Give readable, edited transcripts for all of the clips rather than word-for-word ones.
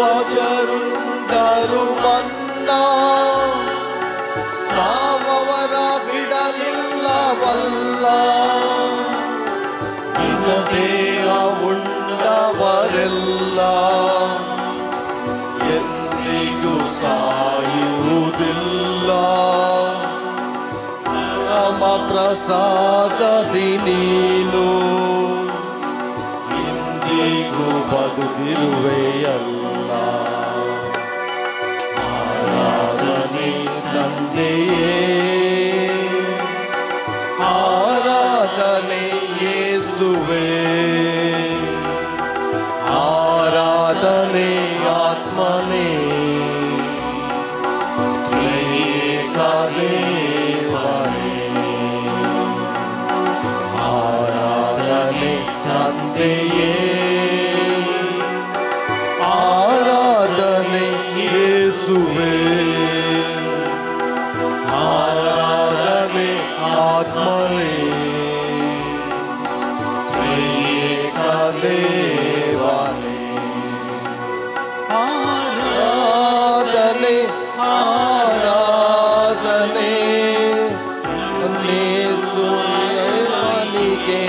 ಪೂರ್ವಜರುಂಡರು ಮನ್ನಾ ಸಾವವರ ಬಿಡಲಿಲ್ಲವಲ್ಲ. ನಿನ್ನ ದೇಹ ಉಂಡವರೆಲ್ಲ ಎಂದಿಗೂ ಸಾಯುವುದಿಲ್ಲ. ಪರಮ ಪ್ರಸಾದದಿ ನೀನು ಇಂದಿಗೂ ಬದುಕಿರುವೆಯಲ್ಲ. ಆರಾಧನೆ ತಂದೆಯೇ, ಆರಾಧನೆ ಯೇಸುವೇ, ಆರಾಧನೆ ಆತ್ಮನೇ, ತ್ರಿಯೇಕ ದೇವರೇ. ಆರಾಧನೆ ತಂದೆಯೇ, ಆರಾಧನೆ ಯೇಸುವೇ, ಆರಾಧನೆ ಆತ್ಮನೇ, ತ್ರಿಯೇಕ ದೇವನೇ. ಆರಾಧನೆ ಆರಾಧನೆ ಯೇಸುವನಿಗೆ,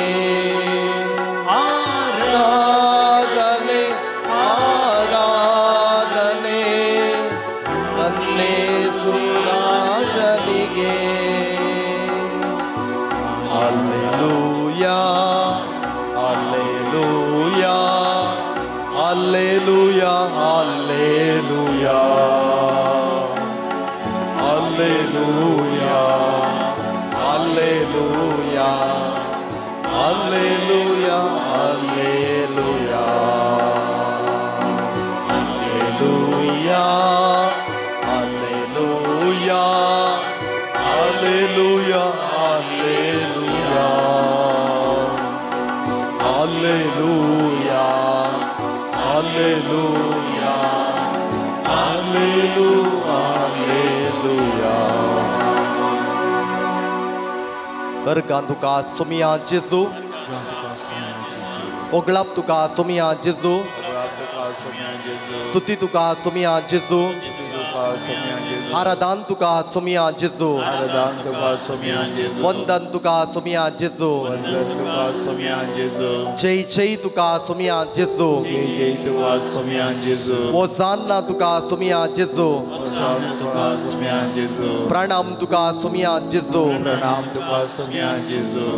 ಆರಾಧನೆ ಆರಾಧನೆ ಯೇಸುರಾಜನಿಗೆ. Alleluia, alleluia, alleluia, alleluia, alleluia, alleluia, alleluia, alleluia, alleluia, alleluia, alleluia, alleluia, alleluia, alleluia, alleluia, alleluia. Organ तुका सोमिया जेजू, ओगळाप तुका सोमिया जेजू, स्तुती तुका सोमिया जेजू, आराधन तुका सोमिया जेजू, वंदन तुका सोमिया जेजू, जय जय तुका सोमिया जेजू, ओजान्ना तुका सोमिया जेजू, प्रणाम तुका सोमिया जेजू,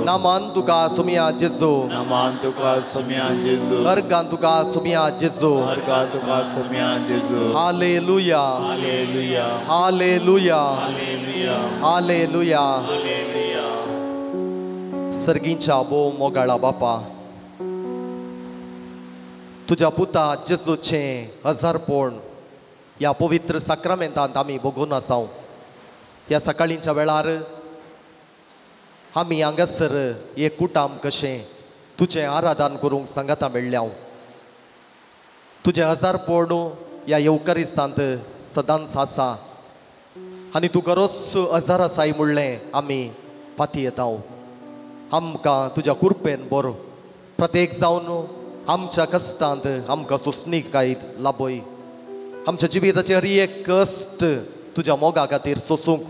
नमन तुका सोमिया जेजू, अर्गान तुका सोमिया जेजू. Hallelujah, hallelujah, hallelujah. सर्गींच्या भोव मोगाळा बापा, तुज्या पुता जेजूचें हजारपण ह्या पवित्र साक्रामेंतांत आमी भोगून आसाव. ह्या सकाळींच्या वेळार आमी हांगासर एक कुटाम कशें तुजें आराधन करूंक सांगाता मेळ्ळ्या. तुजें हजारपण ह्या येवकारिस्तांत सदांच आसा आनी तूं गरोच हजार आसाय म्हणलें आमी फाती येता. आमकां तुज्या कुरपेन बरो प्रत्येक जावन आमच्या कश्टांत आमकां सोंसणीकाय लाबय. आमच्या जिविताचे हर एक कश्ट तुज्या मोगा खातीर सोसूंक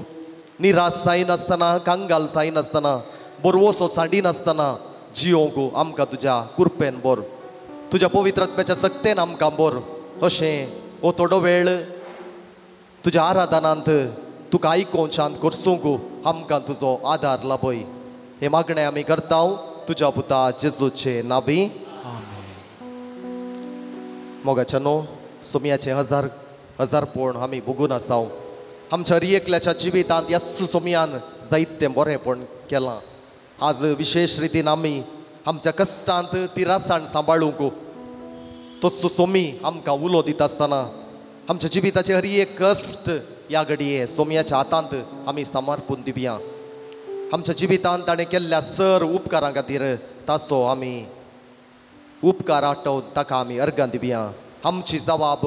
निराश जायनासतना, कांगाल जायनासतना, बरवसो सांडिनासतना जियोंक आमकां तुज्या कुरपेन बर, तुज्या पवित्र आत्म्याच्या सक्तेन आमकां बर. अशें हो थोडो वेळ तुज्या आराधनांत तुका आयकोवच्यान करसूंक आमकां तुजो आदार लाबय. हे मागणें आमी करता तुज्या पुता जेजूचे नाबी. मोगाच्या न्हू सोमियाचें हजार हजारपण आमी भोगून आसाव. आमच्या हर एकल्याच्या जिवितांत ह्याच सोमियान जायतें बरेंपण केलां. आज विशेश रितीन आमी आमच्या कश्टांत तिरासाण सांबाळूंक तोच सोमी आमकां उलो दिता आसतना आमच्या जिविताचे हर एक कश्ट ह्या घडये सोमियाच्या हातांत आमी समर्पून दिवया. आमच्या जिवितांत ताणें केल्ल्या सर उपकारां खातीर ताचो आमी उपकार आठोवन ताका आमी अर्गां दिवया. आमची जबाब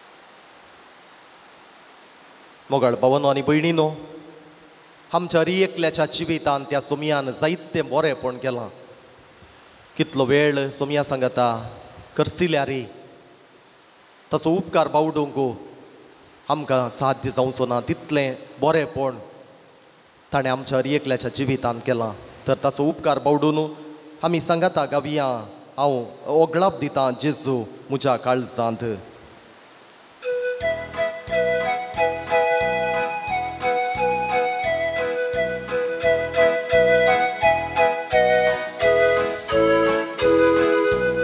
मोगाळ भावानो आनी भयणीनो, आमच्या हरी एकल्याच्या जिवितान त्या सोमयान जायतें बरेंपण केलां. कितलो वेळ सोमया सांगता करसिल्यार ताचो उपकार बावडूंक आमकां साध्य जावचो ना तितलें बरेंपण ताणें आमच्या हरी एकल्याच्या जिवितान केलां. तर ताचो उपकार बावडून आमी सांगाता गावया, हांव ओगळाप दितां जेजू म्हज्या काळजांत.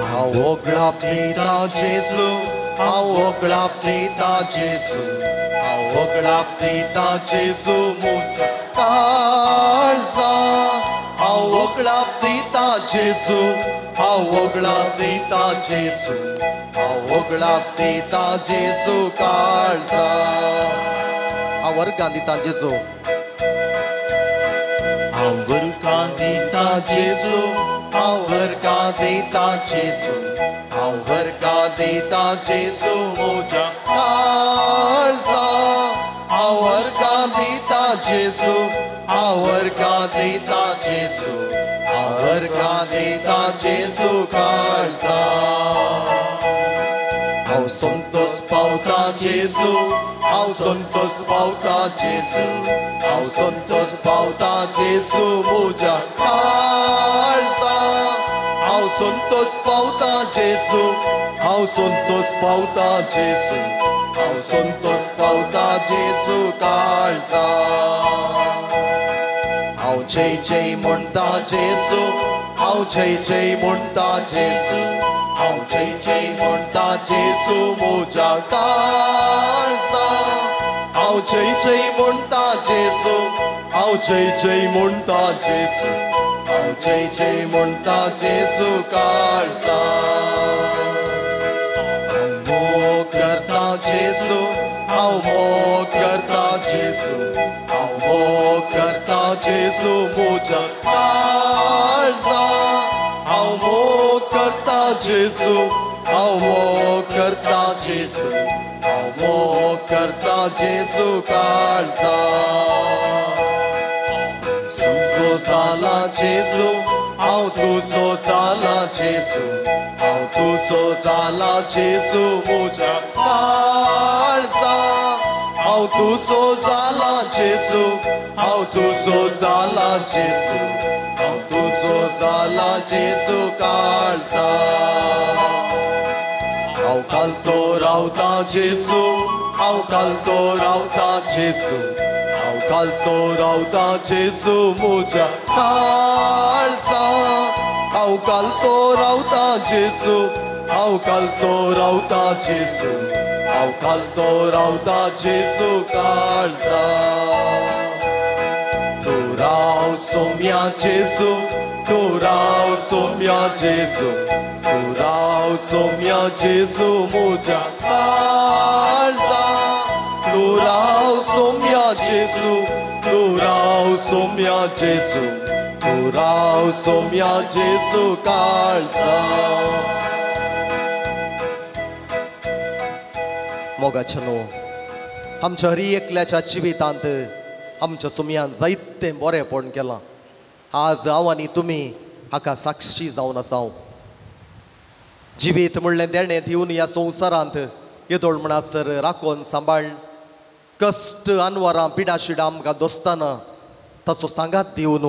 हांव ओगळाप दितां जेजू, हांव ओगळाप दितां जेजू, हांव ओगळाप दितां जेजू म्हज्या काळजा. हांव ओगळाप दितां जेजू, हांव ओगळाप दितां जेजू, हांव ओगळाप दितां जेजू काळजा. हांव वर्गां दितां जेजू, हांव वर्गां दितां जेजू, हांव वर्गां दितां जेजू, हांव वर्गां दितां जेजू म्हज्या काळजा. हांव वर्गां दितां जेजू, हांव वर्गां दितां जेजू, हांव वर्गां दितां जेजू काळजा. हांव संतोष पावतां जेजू, हांव संतोष पावतां जेजू, हांव संतोष पावतां जेजू म्हज्या काळजा. हांव संतोष पावतां जेजू, हांव संतोष पावतां जेजू, हांव संतोष पावतां जेजू काळजा. हांव जय जय म्हणटा जेजू, हांव जय जय म्हणटा जेजू, हांव जय जय म्हणटा जेजू म्हज्या काळजा. हांव जय जय म्हणटा जेजू, हांव जय जय म्हणटा जेजू, हांव जय जय म्हणटा जेजू काळजा. हांव मोग करता जेजू, हांव मोग करता जेजू, हांव मोग करता जेजू म्हज्या काळजा. हांव मोग करता जेजू, हांव मोग करता जेजू, हांव मोग करता जेजू काळजा. तुजो जाला जेजू, हांव तुजो जाला जेजू, हांव तुजो जाला जेजू म्हज्या काळजा. हांव तुजो जाला जेजू, हांव तुजो जाला जेजू, हांव तुजो जाला जेजू काळजा. हांव घालतो रावता जेजू, हांव घालतो रावता जेजू, हांव घालतो रावता जेजू म्हज्या काळजा. हांव घालतो रावता जेजू, हांव घालतो रावता जेजू, हांव घालतो रावता जेजू काळजा. तूं राव सोम्या जेजू, तूं राव सोम्या जेजू, तूं राव सोम्या जेजू म्हज्या काळजा. तूं राव सोम्या जेजू, तूं राव सोम्या जेजू, तूं राव सोम्या जेजू काळजा. मोगाचे न्हू, आमच्या हरी एकल्याच्या जिवितांत आमच्या सोमयान जायतें बरेंपण केलां. आज हांव आनी तुमी हाका साक्षी जावन आसा. जिवीत म्हणलें देणें दिवन ह्या संवसारांत येदोळ म्हणसर राखून सांबाळ कश्ट अनवरां पिडाशिडां आमकां दोस्ताना ताचो सांगात दिवन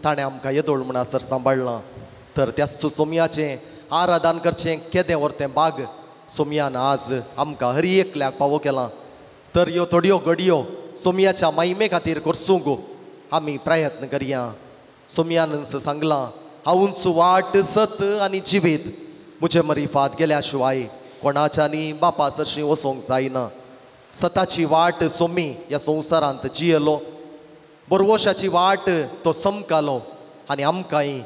ताणें आमकां येदोळ म्हणसर सांबाळ्ळां. तर त्या सोमयाचें आराधन करचें केदें व्हर बाग सोमयान आज आमकां हरी एकल्याक पावो केलां. तर ह्यो थोड्यो घडयो सोमयाच्या माहिमे खातीर करसूंक आमी प्रयत्न करया. सोमयान सांगलां, हांवूच वाट सत आनी जिवीत, म्हजे मरिफात गेल्या शिवाय कोणाच्यानी बापा सरशी वचोंक जायना. सताची वाट सोमी ह्या संवसारांत जियेलो, बोरवोशाची वाट तो समकालो आनी आमकांय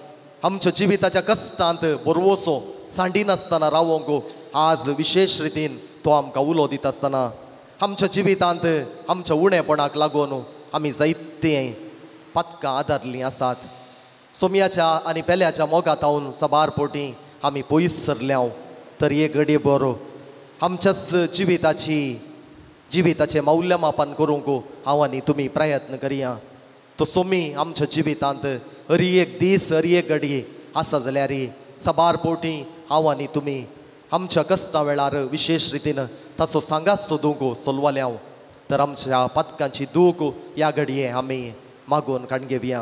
आमच्या जिविताच्या कश्टांत बोरवोसो सांडिनासतना रावोंक आज विशेश रितीन तो आमकां उलो दिता आसतना आमच्या जिवितांत आमच्या उणेपणाक लागून आमी जायते पातकां आदारलीं आसात. सोमयाच्या आनी पेल्याच्या मोगातावन साबार पोटी आमी पयस सरल्या. तर एक घडये बरो आमच्याच जिविताची जिविताचें मौल्यमापन करूंक हांव आनी तुमी प्रयत्न करया. तो सोमी आमच्या जिवितांत हरी एक दीस हरी एक घडी आसा जाल्यार साबार पोटी हांव आनी तुमी आमच्या कश्टां वेळार विशेश रितीन ताचो सांगात सोदूंक सोलवाले हांव. तर आमच्या पातकांची दूख ह्या घडये आमी मागून काडून घेवया.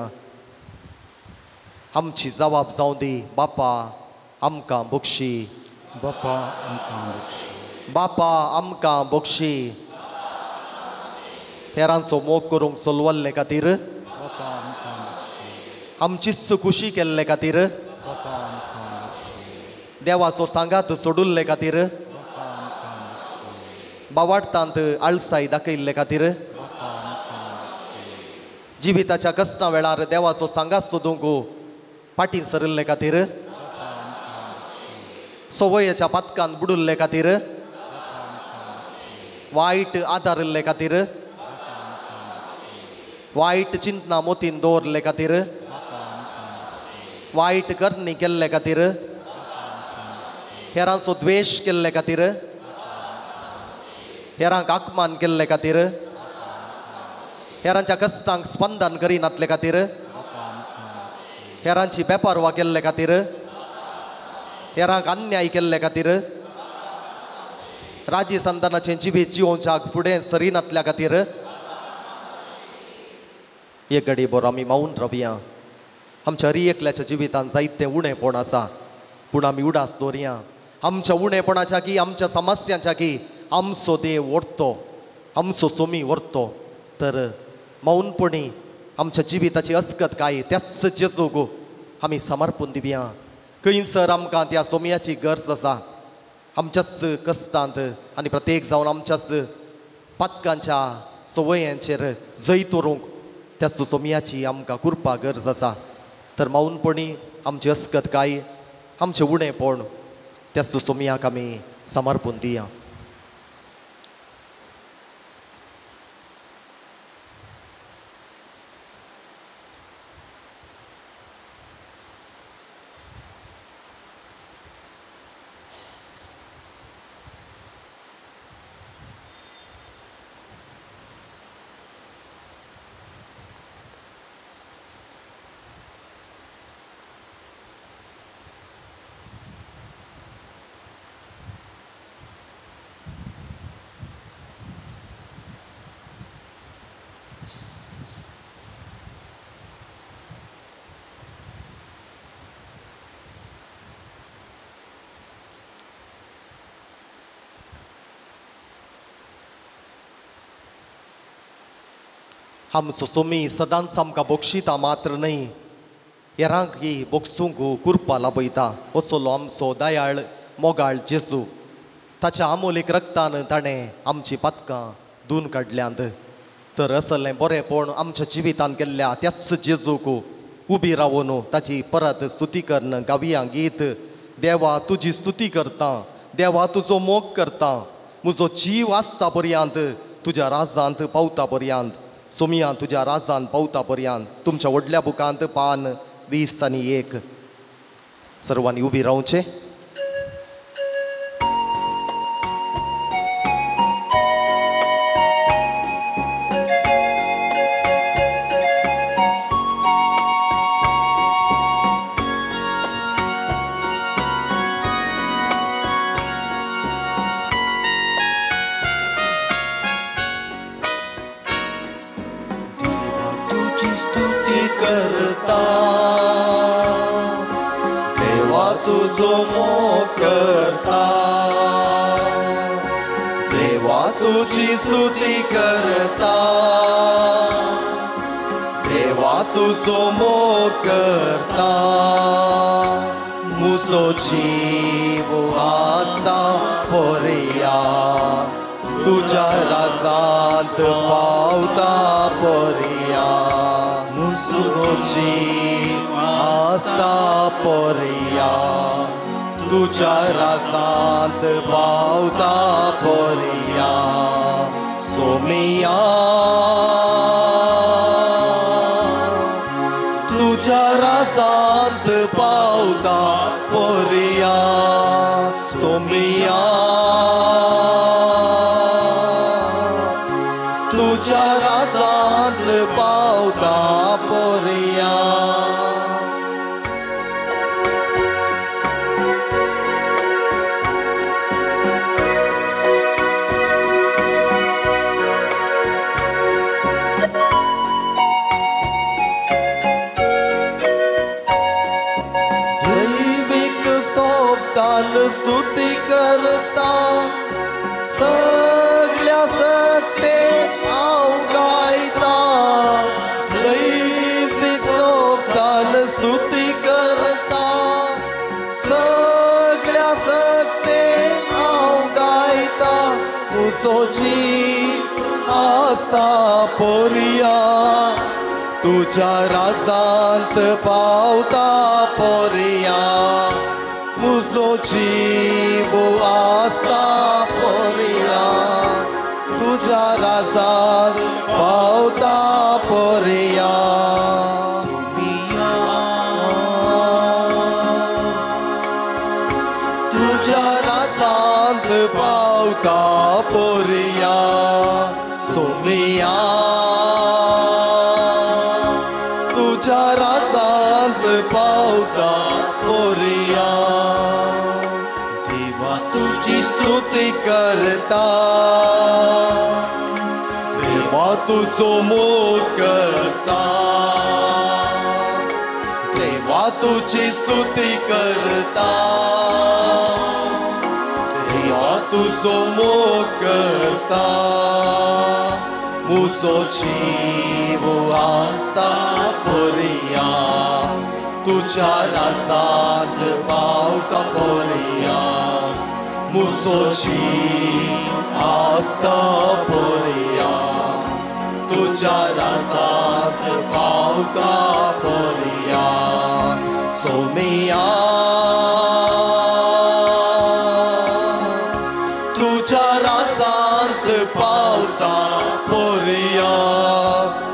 आमची जबाब जावं दी बापा आमकां बक्षी, बापा आमकां बक्षी, बापा आमकां बक्षी. हेरांचो मोग करूंक सोलवल्ले खातीर, बापा आमकां बक्षी, आमचीच खुशी केल्ले खातीर, बापा आमकां बक्षी, देवाचो सांगात सोडुल्ले खातीर, बापा आमकां बक्षी, बावाडतांत आळसाय दाखयल्ले खातीर, बापा आमकां बक्षी, जिविताच्या कश्टां वेळार देवाचो सांगात सोदूंक फाटीं सरिल्ले खातीर, बापा आमकां बक्षी, संवयेच्या पातकान बुडुल्ले खातीर, बापा आमकां बक्षी, वायट आदारिल्ले खातीर, बापा आमकां बक्षी, वायट चिंतना मोतीन दवरले खातीर, बापा आमकां बक्षी, वायट करणी केल्ले खातीर, बापा आमकां बक्षी, हेरांचो द्वेश केल्ले खातीर, हेरांक आकमान केल्ले खातीर, बापा आमकां बक्षी, हेरांच्या कश्टांक स्पंदन करिनातले खातीर, बापा आमकां बक्षी, हेरांची बेपारवा केल्ले खातीर, हेरांक अन्याय केल्ले खातीर, राजी संतानाचें जिवीत जिवोवच्याक फुडें सरिनातल्या खातीर एक घडी बरो आमी मावून रावया. आमच्या हरी एकल्याच्या जिवितांत जायतें उणेपण आसा, पूण आमी उडास दवरया. आमच्या उणेपणाच्या की आमच्या समस्यांच्या की आमचो देव व्हरतो, आमचो सोमी व्हरतो. तर मौनपणी आमच्या जिविताची अस्कत काय त्याच जेजूक आमी समर्पून दिवया. खंयसर आमकां त्या सोमयाची गरज आसा, आमच्याच कश्टांत आनी प्रत्येक जावन आमच्याच पातकांच्या संवयांचेर जैत व्हरूंक त्याच सोमयाची आमकां कृपा गरज आसा. तर मौनपणी आमची अस्कत काय आमचें उणेपण त्याच सोमयाक आमी समर्पून दिया. आमचो सोमी सदांच आमकां बक्षिता मात्र न्हय, हेरांक ही बक्षूंक कृपा लाभयता. असलो आमचो दयाळ मोगाळ जेजू, ताच्या आमोलीक रक्तान ताणें आमची पातकां धुवन काडल्यांत. तर असलें बरेंपण आमच्या जिवितान केल्ल्या त्याच जेजूक उबी रावन ताची परत स्तुती करून गावया गीत. देवा तुजी स्तुती करता, देवा तुजो मोग करता, म्हजो जीव आसता पर्यंत तुज्या राजांत पावता पर्यंत, सोमिया तुज्या राजान पावता पर्यंत. तुमच्या व्हडल्या बुकांत पान 20 आनी 1. सर्वांनी उबी रावचें. स्तुती करता, देवा तुजो मोग करता, मुजो जीव आसता पर्या, तुज्या राजांत पावता पर्या, मुजो जीव आसता पर्या, तुज्या राजांत पावता पर्या, सोमिया तुज्या राजांत पावता पर्या, सोमिया तुझ्या राजांत पावता पोरया. स्तुती करता सगळ्या सकते हांव गायता, दैवीक सोबतान स्तुती करता सगळ्या सकते हांव गायता. मुजोची आस्ता पोरया, तुझ्या राजांत पावता पोरया. मुजो जीव आस्ता पोरया, तुझ्या राजांत पावता पोरया. तुझ्या राजांत पावता पोरया. सोमिया तुझ्या राजांत पावता पोरया. देवा तुझी स्तुती करता, देवा तुझो मोग करता, देवा तुझी स्तुती करता, देवा तुझो मोग करता. मुजो जीव आस्ता पोरया, तुझ्या राजांत पावता पोरया. मुजो जीव आस्ता पोरया, तुझ्या राजांत पावता पोरया. सोमिया तुझ्या राजांत पावता पोरया.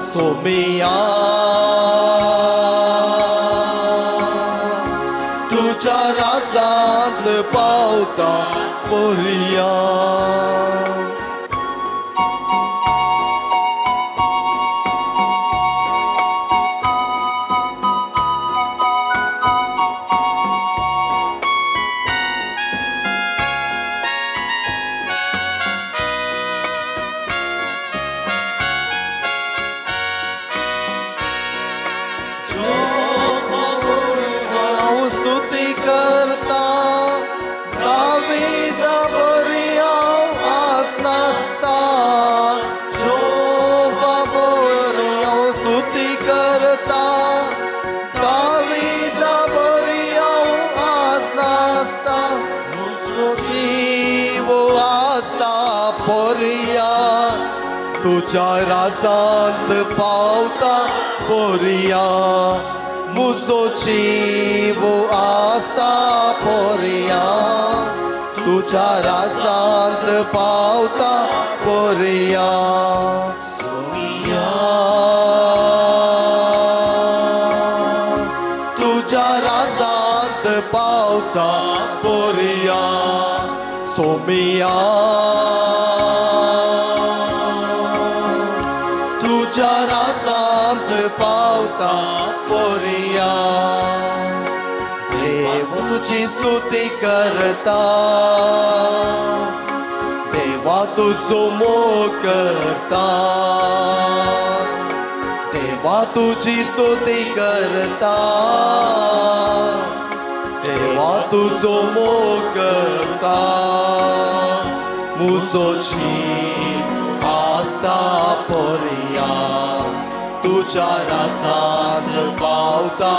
सोमिया तुझ्या राजांत पावता पोरया. स्तुती करता दावीदा बोरिया आसनासता, जोबा बोरिया स्तुती करता दावीदा बोरिया आसनासता. मुजो जीव आसता पोरया, तुझ्या राजांत पावता पोरया. मुजो जीव आस्ता पोरया, तुझ्या राजांत पावता पोरया. सोमिया तुझ्या राजांत पावता पोरया. सोमिया तुझ्या राजांत पावता पोरया. देव तुझी स्तुती करता, देवा तुझो मोग करता, देवा तुझी स्तुती करता, देवा तुझो मोग करता. मुजो जीव आस्ता पोरया, तुझ्या राजांत पावता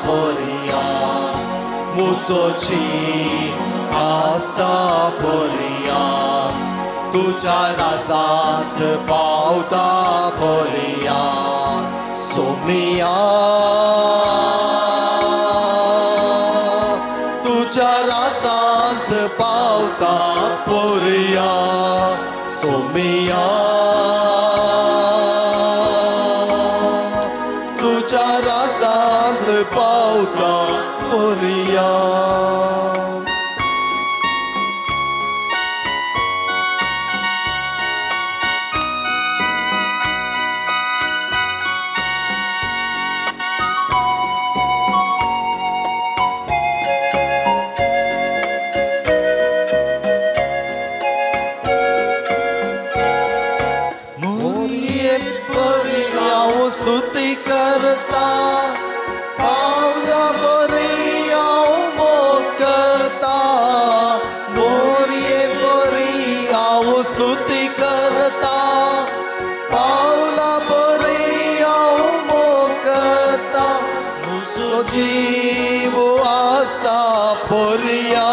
पोरया. मुजो जीव आस्ता पोरया, तुझ्या राजांत पावता पोरया. सोमिया तुझ्या राजांत पावता पोरया. सोमिया तुझ्या राजांत पावता पोरया. स्तुती करता, पावला बरी हांव मोग करता, मोरये बरी हांव स्तुती करता, पावला बरी हांव मोग करता, म्हजो जीव आसता पोरया,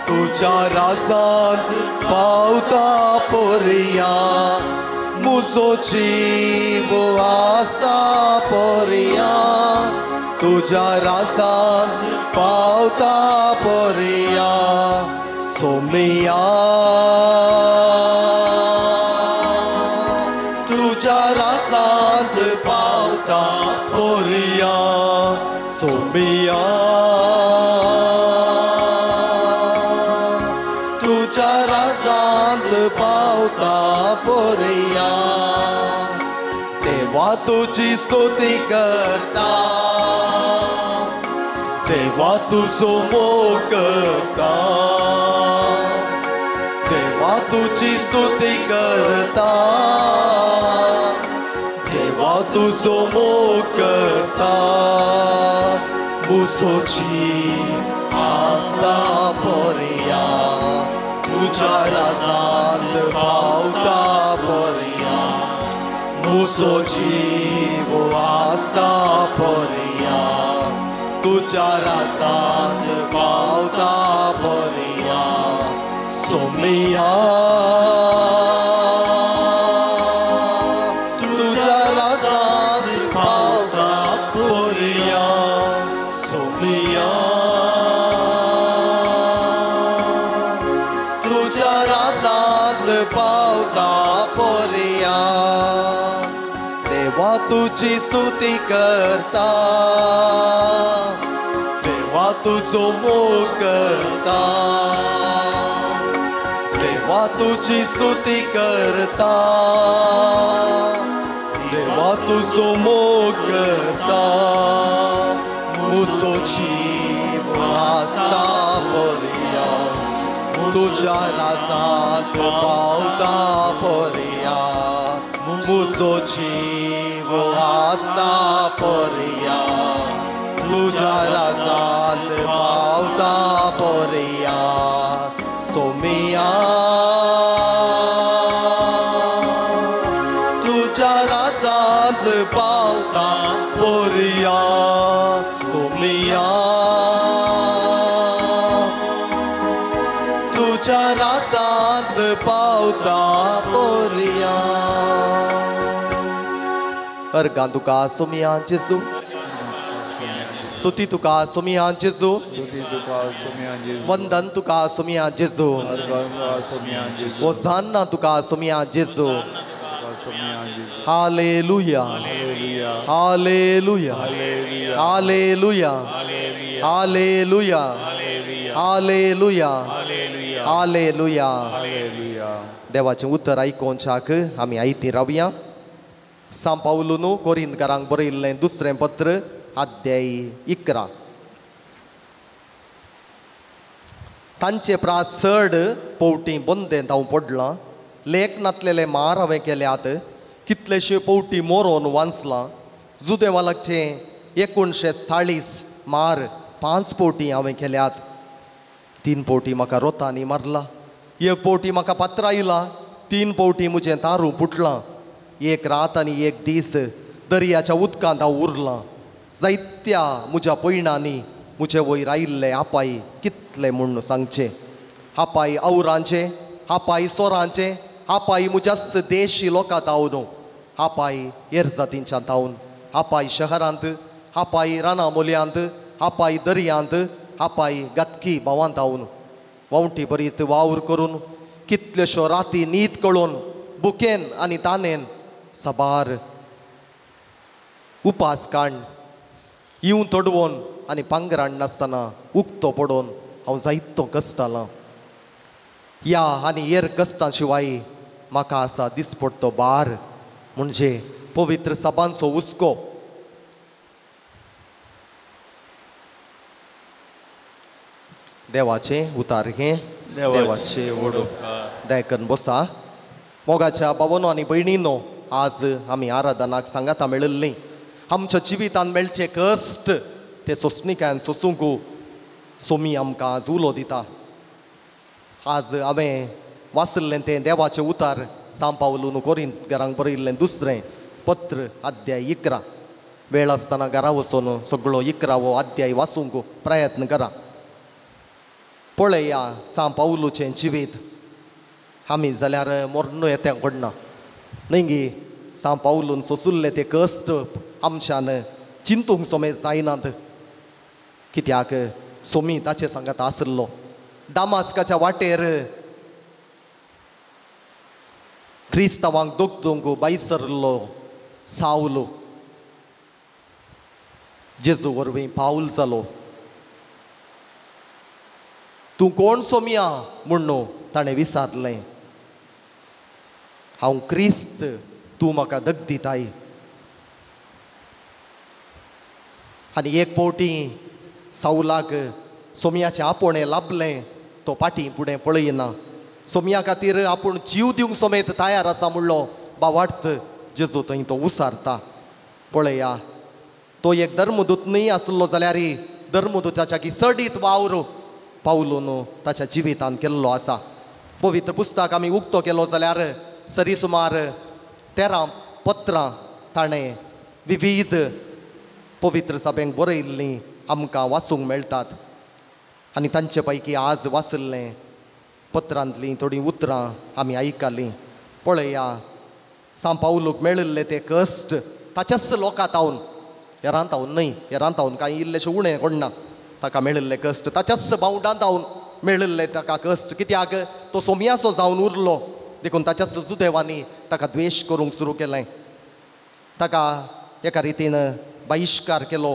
तुज्या राजांत पावता पोरया, म्हजो जीव आसता पोरया, तुज्या राजांत पावता पोरया, सोमिया तुज्या राजांत पावता पोरया, सोमिया तुज्या राजांत पावता पोरया, देवा तुजी स्तुती करता, देवा तुजो मोग करता, देवा तुजी स्तुती करता, देवा तुजो मोग करता, म्हजो जीव आसता पोरया, तुज्या राजांत पावता पोरया, म्हजो जीव आसता पोरया, तुज्या राजांत पावता पोरया, सोमिया तुज्या राजांत पावता पोरया, सोमिया तुज्या राजांत पावता पोरया, देवा तुजी स्तुती करता, देवा तुजो मोग करता, देवा तुजी स्तुती करता, देवा तुजो मोग करता, म्हजो जीव आसता पोरया, तुज्या राजांत पावता पोरया, म्हजो जीव आसता पोरया, तुज्या राजांत पावता पोरया, सोमिया तुज्या राजांत पावता पोरया, सोमिया तुज्या राजांत पावता पोरया. अर्गां तुका सोमिया जेजू, स्तुती तुका सोमिया जेजू, वंदन तुका सोमिया जेजू, होजान्ना तुका सोमिया जेजू. Hallelujah, hallelujah, hallelujah, hallelujah, hallelujah, hallelujah. देवाचें उतर आयकोवच्याक आमी आयती रावया. सांव पावलून कोरिंतकारांक बरयिल्लें दुसरें पत्र अध्याय 11. तांचे प्रास चड पवटी बंदेंत हांव पडलां, लेख नातलेले मार हांवें केल्यात, कितलेशे पवटी मोरोन वांचलां, जुदेवा लागचे 1940 मार 5 पवटी हांवें केल्यात, 3 पवटी म्हाका रोतांनी मारला, 1 पवटी म्हाका पात्रायला, 3 पवटी म्हजें तारूं फुटलां, 1 रात आनी 1 दीस दर्याच्या उदकांत हांव उरलां. जायत्या म्हज्या पयणांनी म्हजे वयर आयिल्ले आपाय कितले म्हूण सांगचे, आपाय आवरांचे, आपाय सोरांचे, आपाय म्हज्याच देशी लोकां तावन, आपाय हेर जातींच्या तावन, आपाय शहरांत, आपाय रानां मोलयांत, आपाय दर्यांत, आपाय गातकी भावांत तावन, वांवटी बरीत वावर करून कितल्योश्यो राती न्हीद कळोवन बुकेन आनी तानेन साबार उपास काण येवन तडवोन आनी पांगराण नासतना उक्तो पडोवन हांव जायतो कश्टालां. ह्या आनी हेर कश्टां शिवाय म्हाका आसा दिसपडटो भार म्हणजे पवित्र सभांचो हुस्को. देवाचें उतार हें, देवाचें वडूप. दयाकन बसा. मोगाच्या बाबानो आनी भयणीनो, आज आमी आराधनाक सांगाता मेळिल्लीं. आमच्या जिवितान मेळचे कश्ट ते सोंसणिकायेन सोसूंक सोमी आमकां आज उलो दिता. आज हांवें वाचिल्लें तें देवाचें उतार सांव पावलून कोरिंतकारांक बरयिल्लें दुसरें पत्र अध्याय 11. वेळ आसतना घरा वचून सगळो 11वो अध्याय वाचूंक प्रयत्न करा. पळया सांव पावलूचें जिवीत. आमी जाल्यार मोर्न येत्या कडना न्हय गी. सांव पावलून सोंशिल्ले ते कश्ट आमच्यान चिंतूंक समेत जायनात, कित्याक सोमी ताचे सांगात आशिल्लो. दामास्काच्या वाटेर क्रिस्तांवांक दोगदूंक बायसरलो सावलो जेजू वरवीं पावल जालो. तूं कोण सोमिया म्हूण ताणें विचारलें. हांव क्रिस्त, तूं म्हाका दग दिताय. आनी एक फावटी सावलाक सोमयाचें आपोवणें लाभलें, तो फाटीं फुडें पळयना. सोमया खातीर आपूण जीव दिवंक समेत तयार आसा म्हणलो बावार्थ जेजू थंय तो उसारता. पळया तो एक धर्मदूत न्हय आसलो जाल्यार धर्मदूताच्या की चडीत वावर पावलून ताच्या जिवितान केल्लो आसा. पवित्र पुस्तक आमी उक्तो केलो जाल्यार सरी सुमार 13 पत्रां ताणें विविध पवित्र सभेंक बरयिल्लीं आमकां वाचूंक मेळटात. आनी तांचे पैकी आज वाचिल्लें पत्रांतलीं थोडीं उतरां आमी आयकलीं. पळया सांव पावलूक मेळिल्ले ते कश्ट ताच्याच लोकां तावन, हेरां तावन न्हय, हेरां तावन कांय इल्लेशें उणें कोणना. ताका मेळिल्ले कश्ट ताच्याच बावडां तावन मेळिल्ले ताका कश्ट, कित्याक तो सोमयाचो जावन उरलो. देखून ताच्याच जुदेवांनी ताका द्वेश करूंक सुरू केलें, ताका एका रितीन बहिश्कार केलो,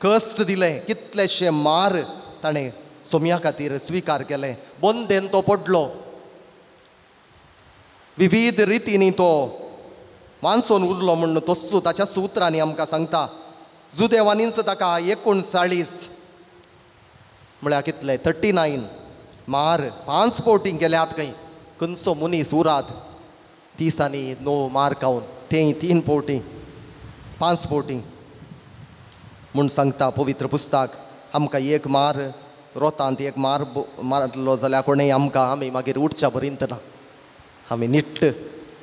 कश्ट दिले, कितलेशे मार ताणें सोमया खातीर स्विकार केले. बंदेन तो पडलो, विविध रितींनी तो मानसोन उरलो म्हूण तस्सू ताच्याच उतरांनी आमकां सांगता. जुदेवांनीच ताका 39 म्हळ्यार कितले 39 मार 5 फावटी केल्यात खंय. खंयचो मनीस उरात 30 आनी 9 मार खावन, तें 3 फावटी 5 फावटी म्हूण सांगता पवित्र पुस्तक. आमकां एक मार रोतांत एक मार मारलो जाल्यार कोणेय आमकां आमी मागीर उठच्या बरींत ना, आमी निट्ट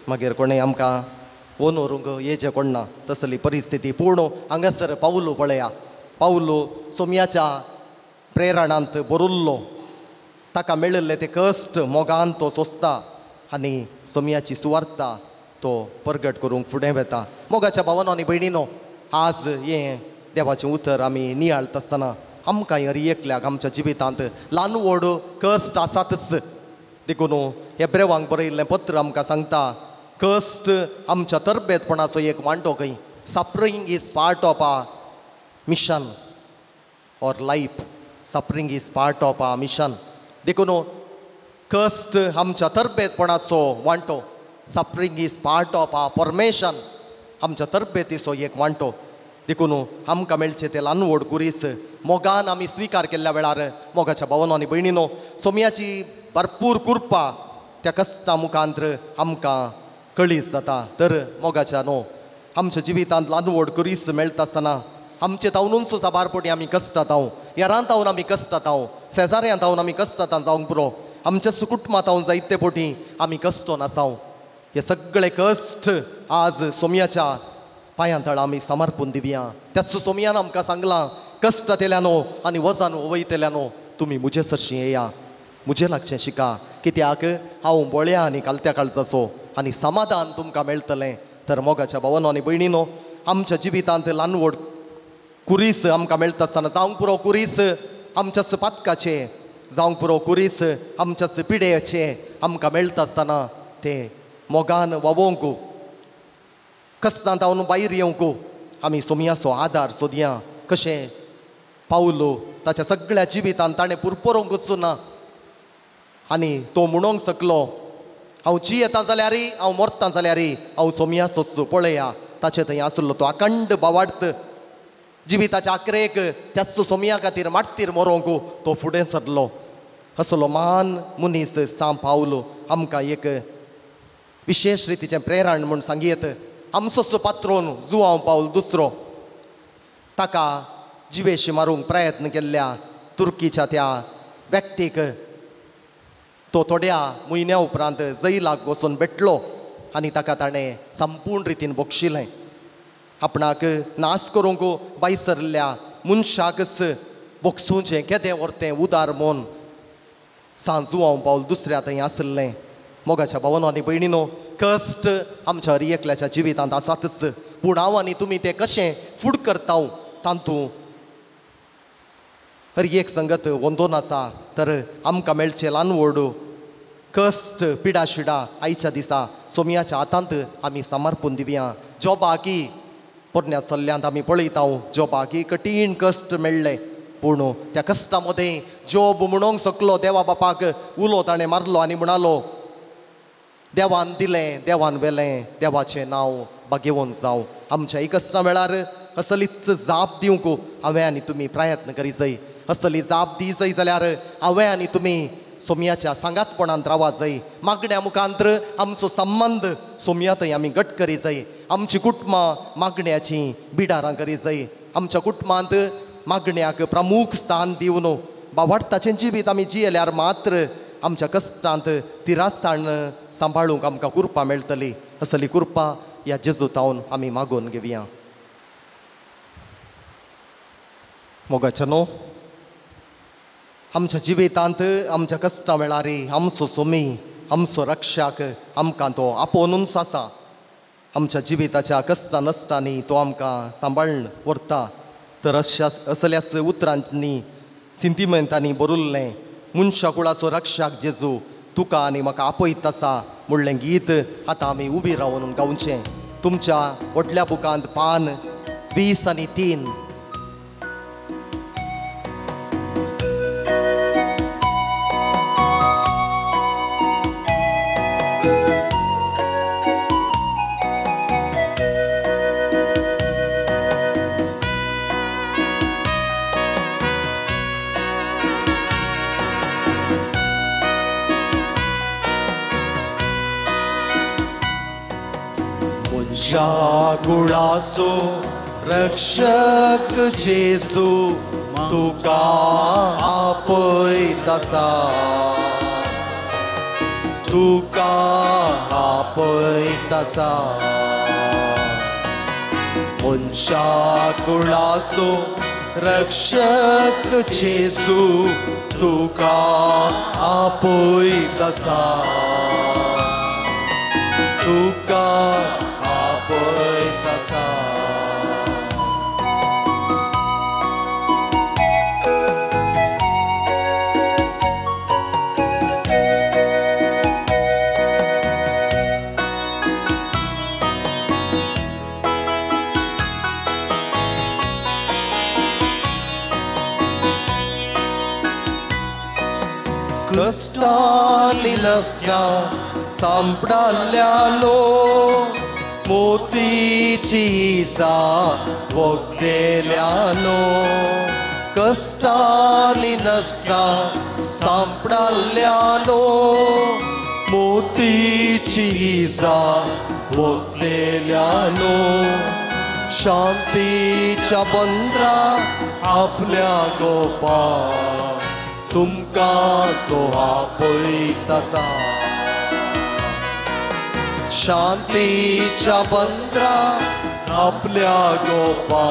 मागीर कोणेय आमकां ओनोरूंक येचें कोण ना, तसली परिस्थिती. पूण हांगासर पावलू पळया, पावलू सोमयाच्या प्रेरणांत बरुल्लो, ताका मेळिल्ले ते कश्ट मोगान तो सोंसता आनी सोमयाची सुवार्ता तो परगट करूंक फुडें वता. मोगाच्या भावानो आनी भयणीनो, आज हें देवाचें उतर आमी नियाळटा आसतना आमकां हर एकल्याक आमच्या जिवितांत ल्हान व्हड कश्ट आसातच. देखून हेब्रेवांक बरयिल्लें पत्र आमकां सांगता कश्ट आमच्या तरबेतपणाचो एक वांटो खंय. Suffering is part of a mission or life. Suffering is part of a mission. देखून कश्ट आमच्या तरबेतपणाचो वांटो. Suffering is part of a formation. आमच्या तरबेतीचो एक वांटो. देखून आमकां मेळचें तें ल्हान व्हड गुरीस मोगान आमी स्विकार केल्ल्या वेळार मोगाच्या भावानो आनी भयणीनो सोमयाची भरपूर कृपा त्या कश्टा मुखांतर आमकां कळीस जाता. तर मोगाच्या न्हू आमच्या जिवितांत ल्हान व्हड गुरीस मेळटा आसतना आमचे तावनूच साबार पटी आमी कश्टात, हेरां तावन आमी कश्टात, शेजाऱ्यां तावन आमी कश्टात जावंक पुरो, आमच्या कुटुंबां तावन जायते पटी आमी कश्टोन आसाव. हे सगळे कश्ट आज सोमयाच्या पांयां तळा आमी समर्पून दिवया. त्याच सोमयान आमकां सांगलां, कश्ट तेल्यानो आनी वजन वयतल्यानो तुमी म्हजे सरशीं येया, म्हजे लागचें शिका, कित्याक हांव बळ्या आनी कालत्या काळजाचो आनी समाधान तुमकां मेळटलें. तर मोगाच्या भावानो आनी भयणीनो, आमच्या जिवितांत ल्हान व्हड कुरीस आमकां मेळटा आसतना जावंक पुरो कुरीस आमच्याच पातकाचे, जावंक पुरो कुरीस आमच्याच पिडेचे आमकां मेळटा आसतना ते मोगान वावोवंक, कश्टांत हांव भायर येवंक आमी सोमयाचो आदार सोदया. कशें पावलो ताच्या सगळ्या जिवितांत ताणें पुरपुरोवंकच ना आनी तो म्हणूंक शकलो, हांव जियेता जाल्यारय, हांव मरता जाल्यारय हांव सोमयाचोच. पळया ताचे थंय आसलो तो अखंड बावार्थ जिविताच्या आखरेक त्याच सोमया खातीर माटतीर मरोंक तो फुडें सरलो. असलो मान मनीस सांव पावलो आमकां एक विशेश रितीचें प्रेरण म्हूण सांगयेत. आमचो पात्रोन जुआंव पावल दुसरो ताका जिवेशी मारूंक प्रयत्न केल्ल्या तुर्कीच्या त्या व्यक्तीक तो थोड्या म्हयन्या उपरांत जैलाक वचून भेटलो आनी ताका ताणें संपूर्ण रितीन बक्षिलें. आपणाक नाश करूंक बायसरल्या मनशाकच बक्षुचें केदें व्हरतें उदार मन सांत जुआंव पावल दुसऱ्या थंय आसलें. मोगाच्या भावानो आनी भयणीनो, कश्ट आमच्या हर एकल्याच्या जिवितांत आसातच, पूण हांव आनी तुमी तें कशें फूड करता तातूंत हर एक संगत वंदोन आसा. तर आमकां मेळचें ल्हान व्हड कश्ट पिडा शिडा आयच्या दिसा सोमयाच्या हातांत आमी समर्पून दिवया. जोबाकी पोरण्या सल्ल्यांत आमी पळयता, जोबाकी कठीण कश्ट मेळ्ळे, पूण त्या कश्टा मदें जोब म्हणूंक शकलो देवा बापाक उलो ताणें मारलो आनी म्हणालो, देवान दिलें देवान व्हेलें, देवाचें नांव बागेवन जावं. आमच्या कश्टां वेळार असलीच जाप दिवंक हांवें आनी तुमी प्रयत्न करी जाय. असली जाप दी जाय जाल्यार हांवें आनी तुमी सोमयाच्या सांगातपणांत रावा जाय. मागण्या मुखांत्र आमचो संबंद सोमया थंय आमी घट करी जाय. आमची कुटुंबां मागण्याची बिडारां करी जाय. आमच्या कुटुंबांत मागण्याक प्रमुख स्थान दिवन बावाडताचें जिवीत आमी जियेल्यार मात्र आमच्या कश्टांत तिरासाण सांबाळूंक आमकां कृपा मेळटली. असली कृपा ह्या जेजू तावन आमी मागून घेवया. मोगाच्या न्हू, आमच्या जिवितांत आमच्या कश्टां वेळार आमचो सोमी आमचो रक्षक आमकां तो आपोवनूच आसा. आमच्या जिविताच्या कश्टां नश्टांनी तो आमकां सांबाळून व्हरता. तर अशा असल्याच उतरांनी सिंतिमेंतांनी बरयल्लें मनशा कुळाचो रक्षक जेजू तुका आनी म्हाका आपयत आसा म्हणलें गीत आतां आमी उबी रावन गावचें. तुमच्या व्हडल्या बुकांत पान 20 आनी 3. कुळाचो रक्षक जेजू तुका आपयत आसा, तुका आपयत आसा. मनशा कुळाचो रक्षक जेजू तुका आपयत आसा, तुका आपयत आसा. कश्टांनी नसना सांपडाल्यानो मोतीची जा वखदेल्यानो. कश्टांनी नसना सांपडाल्यानो मोतीची जा वखदेल्यानो. शांतीच्या बंदरा आपल्या गोपा तुमकां तो आपयत आसा. शांतीच्या बंदरा आपल्या गोपा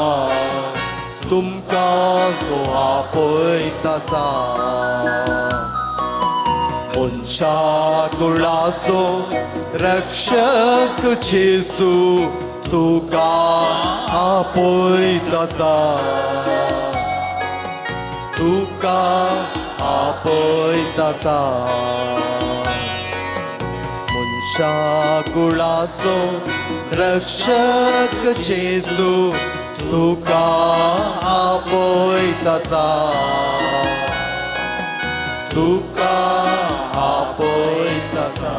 तुमकां तो आपयत आसा. मनशा कुळाचो रक्षक जेजू तुका आपयत आसा, तुका आपयत आसा. मनशा कुळाचो रक्षक जेजू तुका आपयत आसा, तुका आपयत आसा.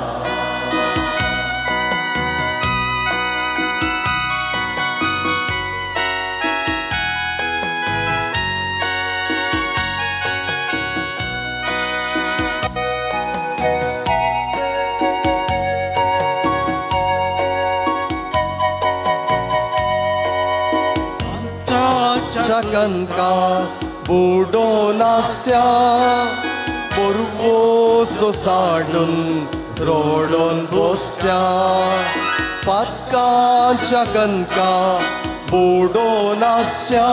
पातकांच्या कणका बुडोन आसच्या बोरवोसो साडून रोडोन बसच्या पातकांच्या कणका बुडोन आसच्या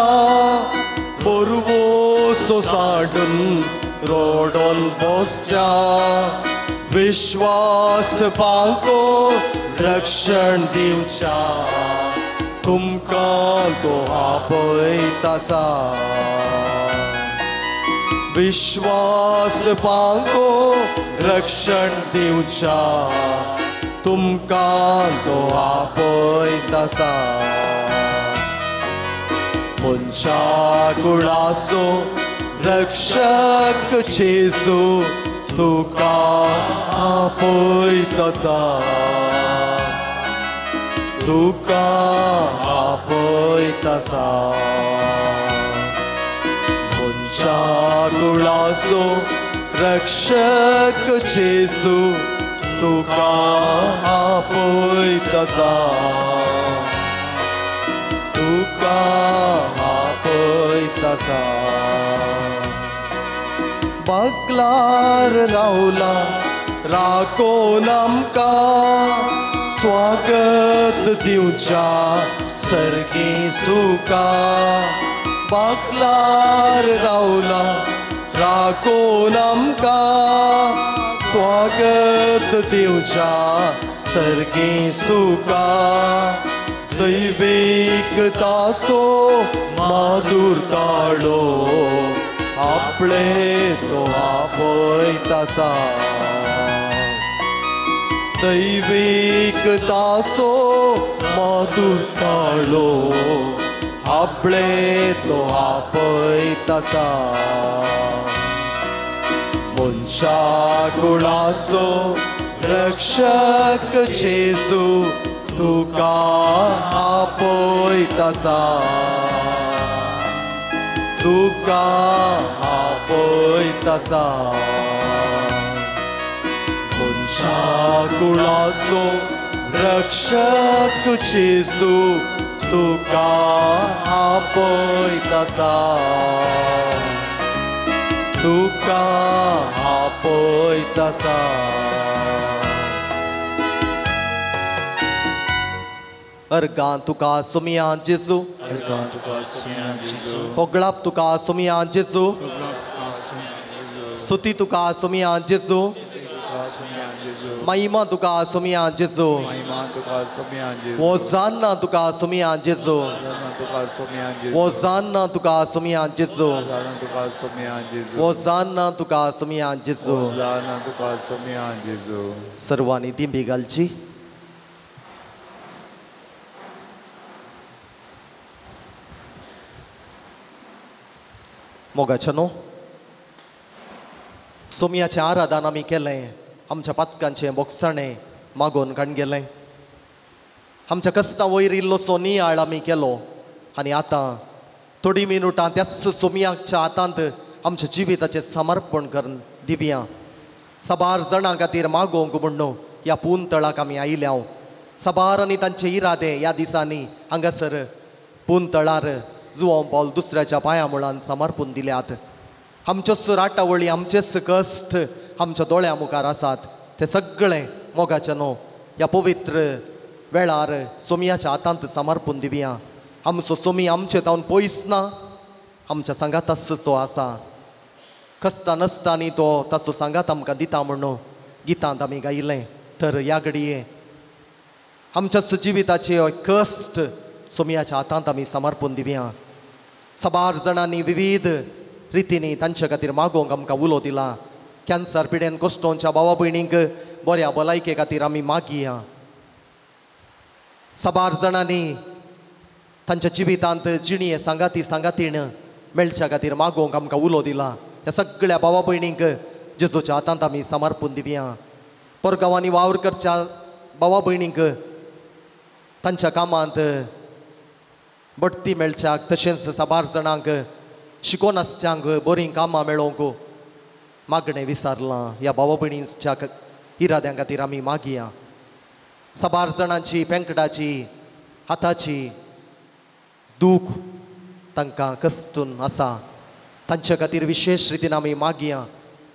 बोरवोसो साडून रोडोन बसच्या विश्वास पांको रक्षण दिवच्या तुमकां तो आपयता आसा विश्वास पांको रक्षण दिवच्या तुमकां तो आपयता आसा मनशा कुळाचो रक्षक जेजू तुका आपयता आसा तुका आपयता आसा मनशा कुळाचो रक्षक जेजू तुका आपयता आसा तुका आपयता आसा बागलार रावला राखोन आमकां स्वागत दिवच्या सर्गी सुका बागलार रावला राखोन आमकां स्वागत दिवच्या सर्गी सुका दैवीक दासो माधुर ताळो आपले तो आपयता आसा दैवीक दासो माधुर ताळो आपले तो आपयता आसा मनशा कुळाचो रक्षक जेजू तुका आपयता आसा तुका आपयता आसा मनशा कुळाचो रक्षक जेजू तुका आपयता आसा तुका आपयता आसा. अर्गां तुका सोमिया जेजू अर्गां तुका सोमिया जेजू होगळाप तुका सोमिया जेजू स्तुती तुका सोमिया जेजू महिमा तुका सोमिया जेजू होजान्ना तुका सोमिया जेजू होजान्ना तुका सोमिया जेजू होजान्ना तुका सोमिया जेजू. सर्वांनी दिंबी घालची. मोगाच्या न्हू सोमयाचें आराधन आमी केलें, आमच्या पातकांचें बोगसाणें मागोवन काडून गेलें, आमच्या कश्टां वयर इल्लोसो नियाळ आमी केलो आनी आतां थोडीं मिनुटां त्याच सोमयाच्या हातांत आमच्या जिविताचें समर्पण करून दिवया. साबार जाणां खातीर मागोवंक म्हूण न्हू ह्या पुंतळाक आमी आयल्या. साबार आनी तांचे इरादे ह्या दिसांनी हांगासर पुंतळार जुवांव पावल दुसऱ्याच्या पांया मुळान समर्पून दिल्यात. आमच्योच राटावळी आमचेच कश्ट आमच्या दोळ्या मुखार आसात. ते सगळे मोगाचे न्हू ह्या पवित्र वेळार सोमयाच्या हातांत समर्पून दिवया. आमचो सोमी आमचे तावन पयस ना, आमच्या सांगाताच तो आसा. कश्टां नश्टांनी तो ताचो सांगात आमकां दिता म्हणून गितांत आमी गायलें. तर ह्या घडये आमच्या जिविताचे कश्ट सोमयाच्या हातांत आमी समर्पून दिवया. साबार जाणांनी विविध रितींनी तांचे खातीर मागोवंक आमकां उलो दिला. कॅन्सर पिडेन कश्टोंच्या भावा भयणींक बऱ्या भलायके खातीर आमी मागया. साबार जाणांनी तांच्या जिवितांत जिणये सांगाती सांगातीण मेळच्या खातीर मागोवंक आमकां उलो दिला. ह्या सगळ्या भावा भयणींक जेजूच्या हातांत आमी समर्पून दिवया. परगांवांनी वावर करच्या भावा भयणींक तांच्या कामांत बडती मेळच्याक तशेंच साबार जाणांक शिकोन आसच्यांक बरीं कामां मेळोवंक मागणें विसारलां. ह्या भावा भयणींच्या इराद्यां खातीर आमी मागया. साबार जाणांची पेंकडाची हाताची दूख तांकां कश्टून आसा तांचे खातीर विशेश रितीन आमी मागया.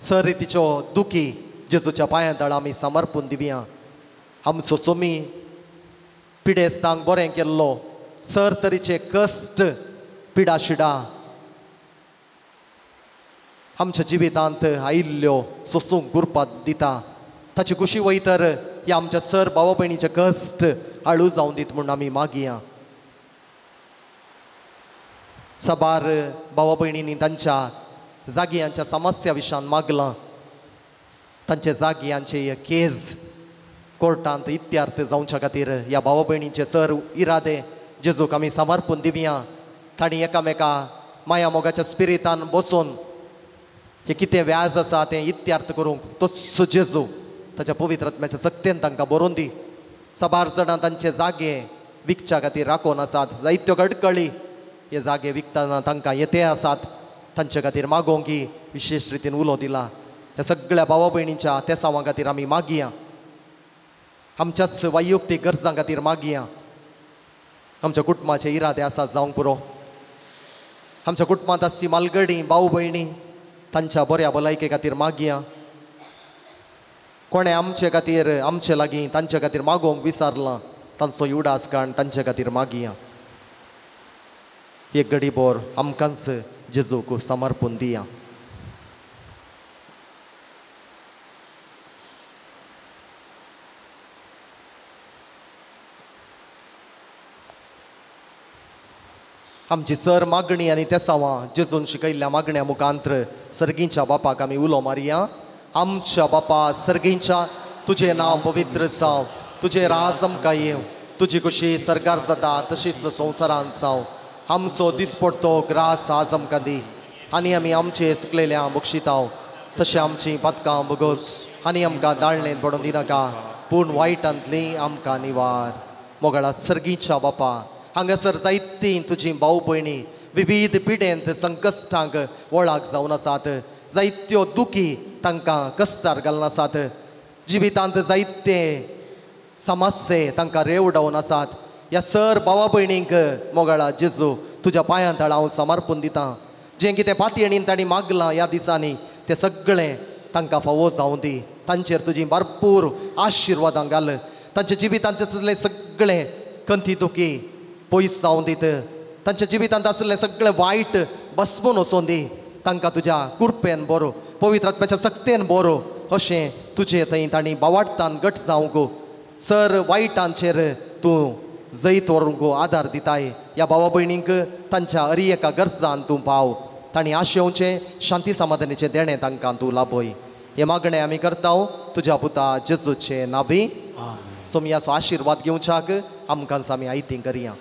सर रितीच्यो दुखी जेजूच्या पांयां तळा आमी समर्पून दिवया. आमचो सोमी पिडेस्तांक बरें केल्लो सर तरेचे कश्ट पिडाशिडा आमच्या जिवितांत आयिल्ल्यो सोसूंक गुरपात दिता. ताची खुशी वयतर ह्या आमच्या सर भावा भयणीचे कश्ट हाळू जावन दीत म्हूण आमी मागया. साबार भावा भयणींनी तांच्या जाग्यांच्या समस्या विशयान मागलां. तांचे जाग्यांचे केज कोर्टांत इत्यार्थ जावच्या खातीर ह्या भावा भयणींचे सर इरादे जेजूक आमी समर्पून दिवया. तांणी एकामेका माया मोगाच्या स्पिरितान बसून हे कितें व्याज आसा तें इत्यार्थ करूंक तोच जेजू ताच्या पवित्र आत्म्याच्या सक्तेन तांकां बरोवन दी. साबार जाणां तांचे जागे विकच्या खातीर राखून आसात. जायत्यो अडकळी हे जागे विकतना तांकां येते आसात. तांचे खातीर मागोवंक विशेश रितीन उलो दिला. ह्या सगळ्या भावा भयणींच्या तेसांवां खातीर आमी मागया. आमच्याच वैयक्तीक गरजां खातीर मागया. आमच्या कुटुंबाचे इरादे आसात जावंक पुरो. आमच्या कुटुंबांत आसची मालगडी भाव भयणी तांच्या बऱ्या भलायके खातीर मागया. कोणें आमचे खातीर आमचे लागीं तांचे खातीर मागोवंक विसरलां तांचो उडास काण तांचे खातीर मागया. एक घडी बोर आमकांच जेजूक समर्पून दिया. आमची सर मागणी आनी तेसांवां जेजून शिकयल्ल्या मागण्या मुखांत्र सर्गींच्या बापाक आमी उलो मारया. आमच्या बापा सर्गींच्या, तुजें नांव पवित्र जावं, तुजें राज आमकां येवं, तुजी खुशी सरकार जाता तशीच संवसारांत जावं. आमचो दिसपडतो ग्रास आज आमकां दी आनी आमी आमचे सुकलेल्या बक्षिताव तशें आमचीं पातकां भोगोस आनी आमकां दाळणेंत पडून दिनाका पूण वायटांतली आमकां निवार. मोगाळा सर्गीच्या बापा, हांगासर जायतीं तुजी भाव भयणी विविध पिडेंत संकश्टांक वळाक जावन आसात. जायत्यो दुखी तांकां कश्टार घालून आसात. जिवितांत जायते समस्ये तांकां रेवडावन आसात. ह्या सर भावा भयणींक मोगाळा जेजू तुज्या पांयां तळा हांव समर्पून दितां. जें कितें पातयेणीन तांणी मागलां ह्या दिसांनी तें सगळें तांकां फावो जावं दी. तांचेर तुजी भरपूर आशिर्वादां घाल. तांच्या जिवितांचें आसलें सगळें कंथी दुखी पयस जावं दीत. तांच्या जिवितांत आसलें सगळें वायट बसमून वचोन दी. तांकां तुज्या कृपेन बरो पवित्र आत्म्याच्या सक्तेन बरो अशें तुजे थंय तांणी बावाडतान घट जावंक सर वायटांचेर तूं जैत व्हरूंक आदार दिताय. ह्या भावा भयणींक तांच्या हरी एका गरजान तूं पाव. तांणी आशेवचें शांती समाधानाचें देणें तांकां तूं लाभय. हें मागणें आमी करता तुज्या पुता जेजूचे नाबी. सोमयाचो आशिर्वाद घेवच्याक आमकां आमी आयती करया.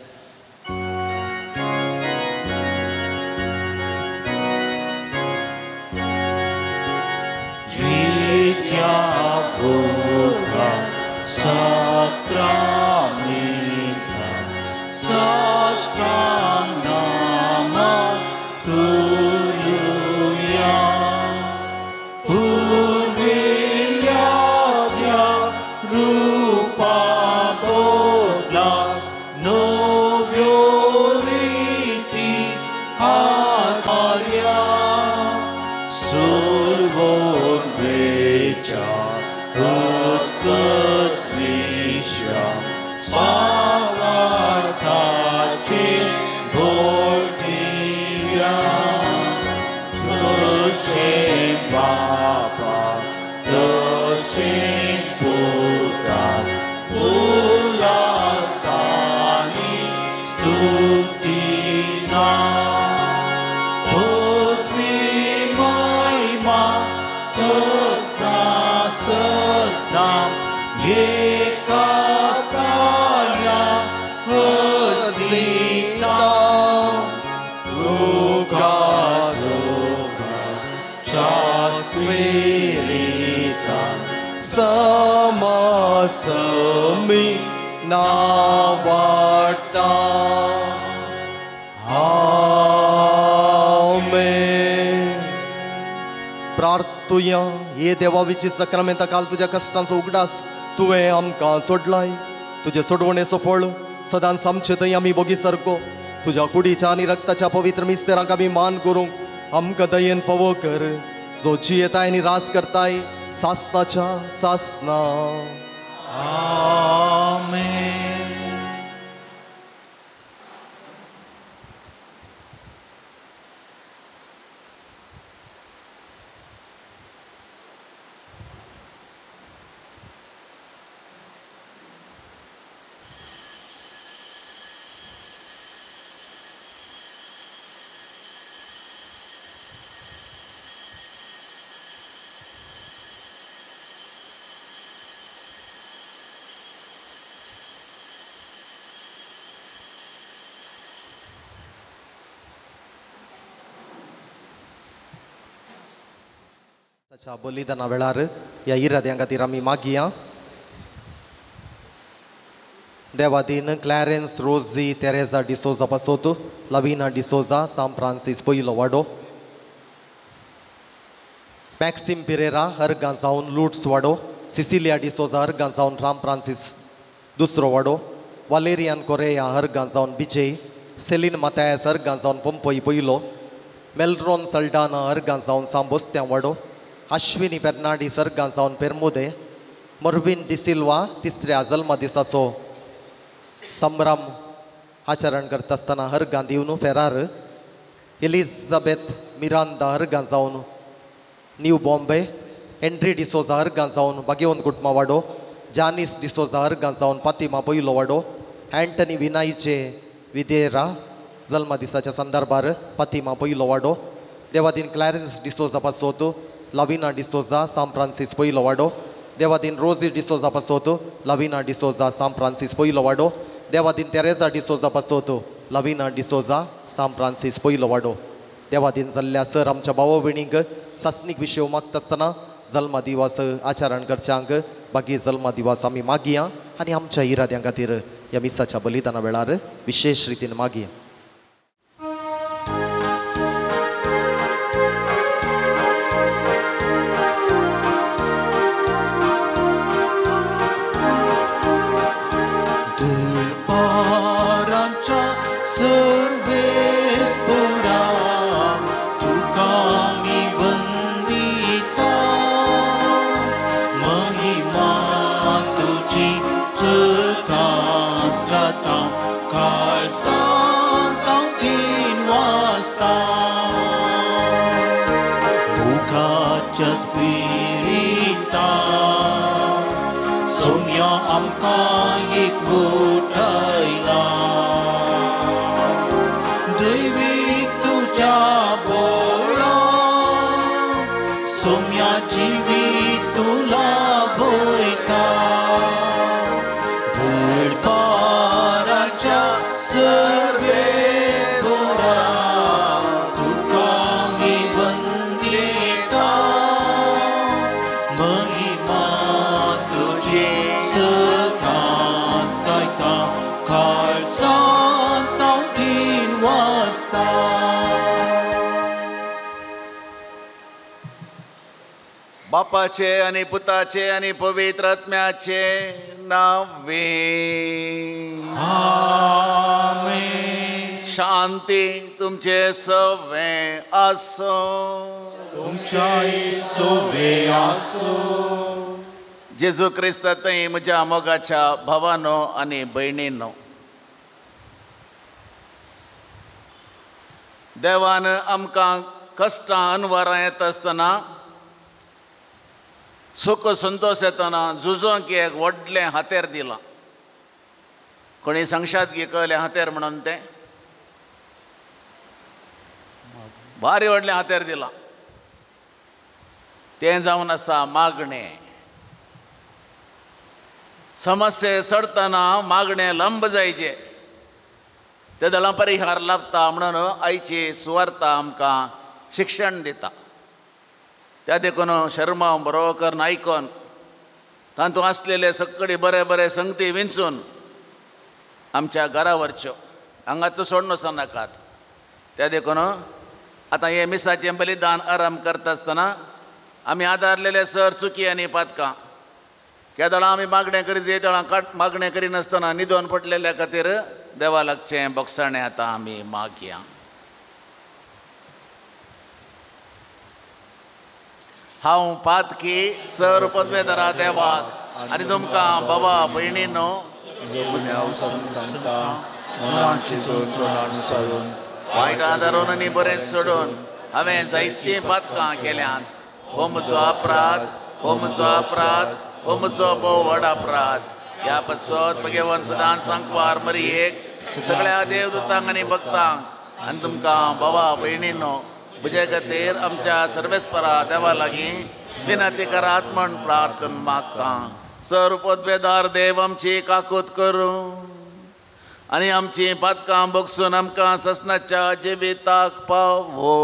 समासमी नावाडता. आमेन. प्रार्थुया. हे देवा विची सक्रामेंता काल तुज्या कश्टांचो उगडास तुवें आमकां सोडलाय. तुजे सोडवणेचो फळ सदांच आमचे थंय आमी बोगी सारको. तुज्या कुडीच्या आनी रक्ताच्या पवित्र मिस्तेरांक आमी मान करूंक आमकां दयेन फावो कर, जो जियेताय आनी राज करताय सासनाच्या सासना. आमेन. ताच्या बलिदाना वेळार ह्या इराद्यां खातीर आमी मागया. देवादीन क्लॅरन्स रोजी तेरेजा डिसोजा पासोत, लवीना डिसोजा, सांत फ्रांसीस पयलो वाडो, मॅक्सिम पिरेरा हरगां जावन लुट्स वाडो, सिसिलिया डिसोजा हरगां जावन राम फ्रांसीस दुसरो वाडो, वालेरियन कोरेया हरगां जावन बिजय, सेलीन मातायस हरगां जावन पंपई पयलो, मेलरोन सल्डाना हरगां जावन सांबोस्त्यां वाडो, अश्विनी फेर्नांडीस हरगां जावन पेरमुदे, मर्विन डिसिल्वा तिसऱ्या जल्मा दिसाचो संभ्रम आचरण करता आसतना हरगां दिवन फेरार, एलिझाबेथ मिरांदा हरगां जावन न्यू बॉम्बे, हेनरी डिसोजा हरगां जावन बागेवन कुटमा वाडो, जानीस डिसोजा हरगां जावन पातिमा पयलो वाडो, अँटनी विनायचे विदेरा जल्मा दिसाच्या संदर्भार पातिमा पयलो वाडो, देवादीन क्लॅरन्स डिसोजा पासोत, लवीना डिसोजा सांत फ्रांसीस पयलो वाडो, देवादीन रोजी डिसोजा पासोत, लवीना डिसोजा सांत फ्रांसीस पयलो वाडो, देवादीन तेरेजा डिसोजा पासोत, लवीना डिसोजा सांत फ्रांसीस पयलो वाडो. देवादीन जाल्ल्या सर आमच्या भाव भयणींक सासणीक विशय मागता आसतना जल्मा दिवस आचरण करच्यांक बाकी जल्मा दिवस आमी मागया आनी आमच्या इराद्यां खातीर ह्या मिसाच्या बलिदाना वेळार विशेश रितीन मागया. बापाचे आनी पुताचे आनी पवित्र आत्म्याचे नावे आमेन. शांती तुमचे सवे आसो, तुमच्याय सोवे आसो. जेजू क्रिस्ता थंय म्हज्या मोगाच्या भावानो आनी भयणीनो, देवान आमकां कश्टां अनवरां येता आसतना, सुख संतोश येतना झुजोंक एक व्हडलें हातेर दिलां. कोणी सांगशात गी कळ्ळें हातेर म्हणून तें भारी व्हडलें हातेर दिलां. तें जावन आसा मागणें. समस्ये चडतना मागणें लंब जायचे, ते दळां परिहार लाभता म्हणून आयची सुवार्ता आमकां शिक्षण दिता. त्या देखून शर्मा बरो करून आयकोन तातूंत आसलेले सगळे बरे बरे संगती विंचून आमच्या घरा व्हरच्यो, हांगाचो सोडून वचनाकात. त्या देखून आतां हें मिसाचें बलिदान आराम करता आसतना आमी आदारलेले सर चुकी आनी पातकां केदळां आमी मागणें करी जाय तेळां काट मागणें करिनासतना निदोन पडलेल्या खातीर देवा लागचें बोगसाणें आतां आमी मागया. हांव पातकी सर पदवेदारा देवाक आनी तुमकां बाबा भयणीनो वायट आदारून आनी बरें सोडून हांवें जायतीं पातकां केल्यांत. हो म्हजो अपराध, हो म्हजो अपराध, हो म्हजो भोव व्हड अपराध. ह्या पासत भगवान सदांच सांकवार मरियेक सगळ्या देवदूतांक आनी भक्तांक आनी तुमकां बाबा भयणीनो म्हजे खातीर आमच्या सर्वेस्परा देवा लागीं विनंती करात म्हण प्रार्थना मागतां. सर पदवेदार देव आमची काकूत करूं आनी आमची पातकां बगसून आमकां ससनाच्या जिविताक पावो.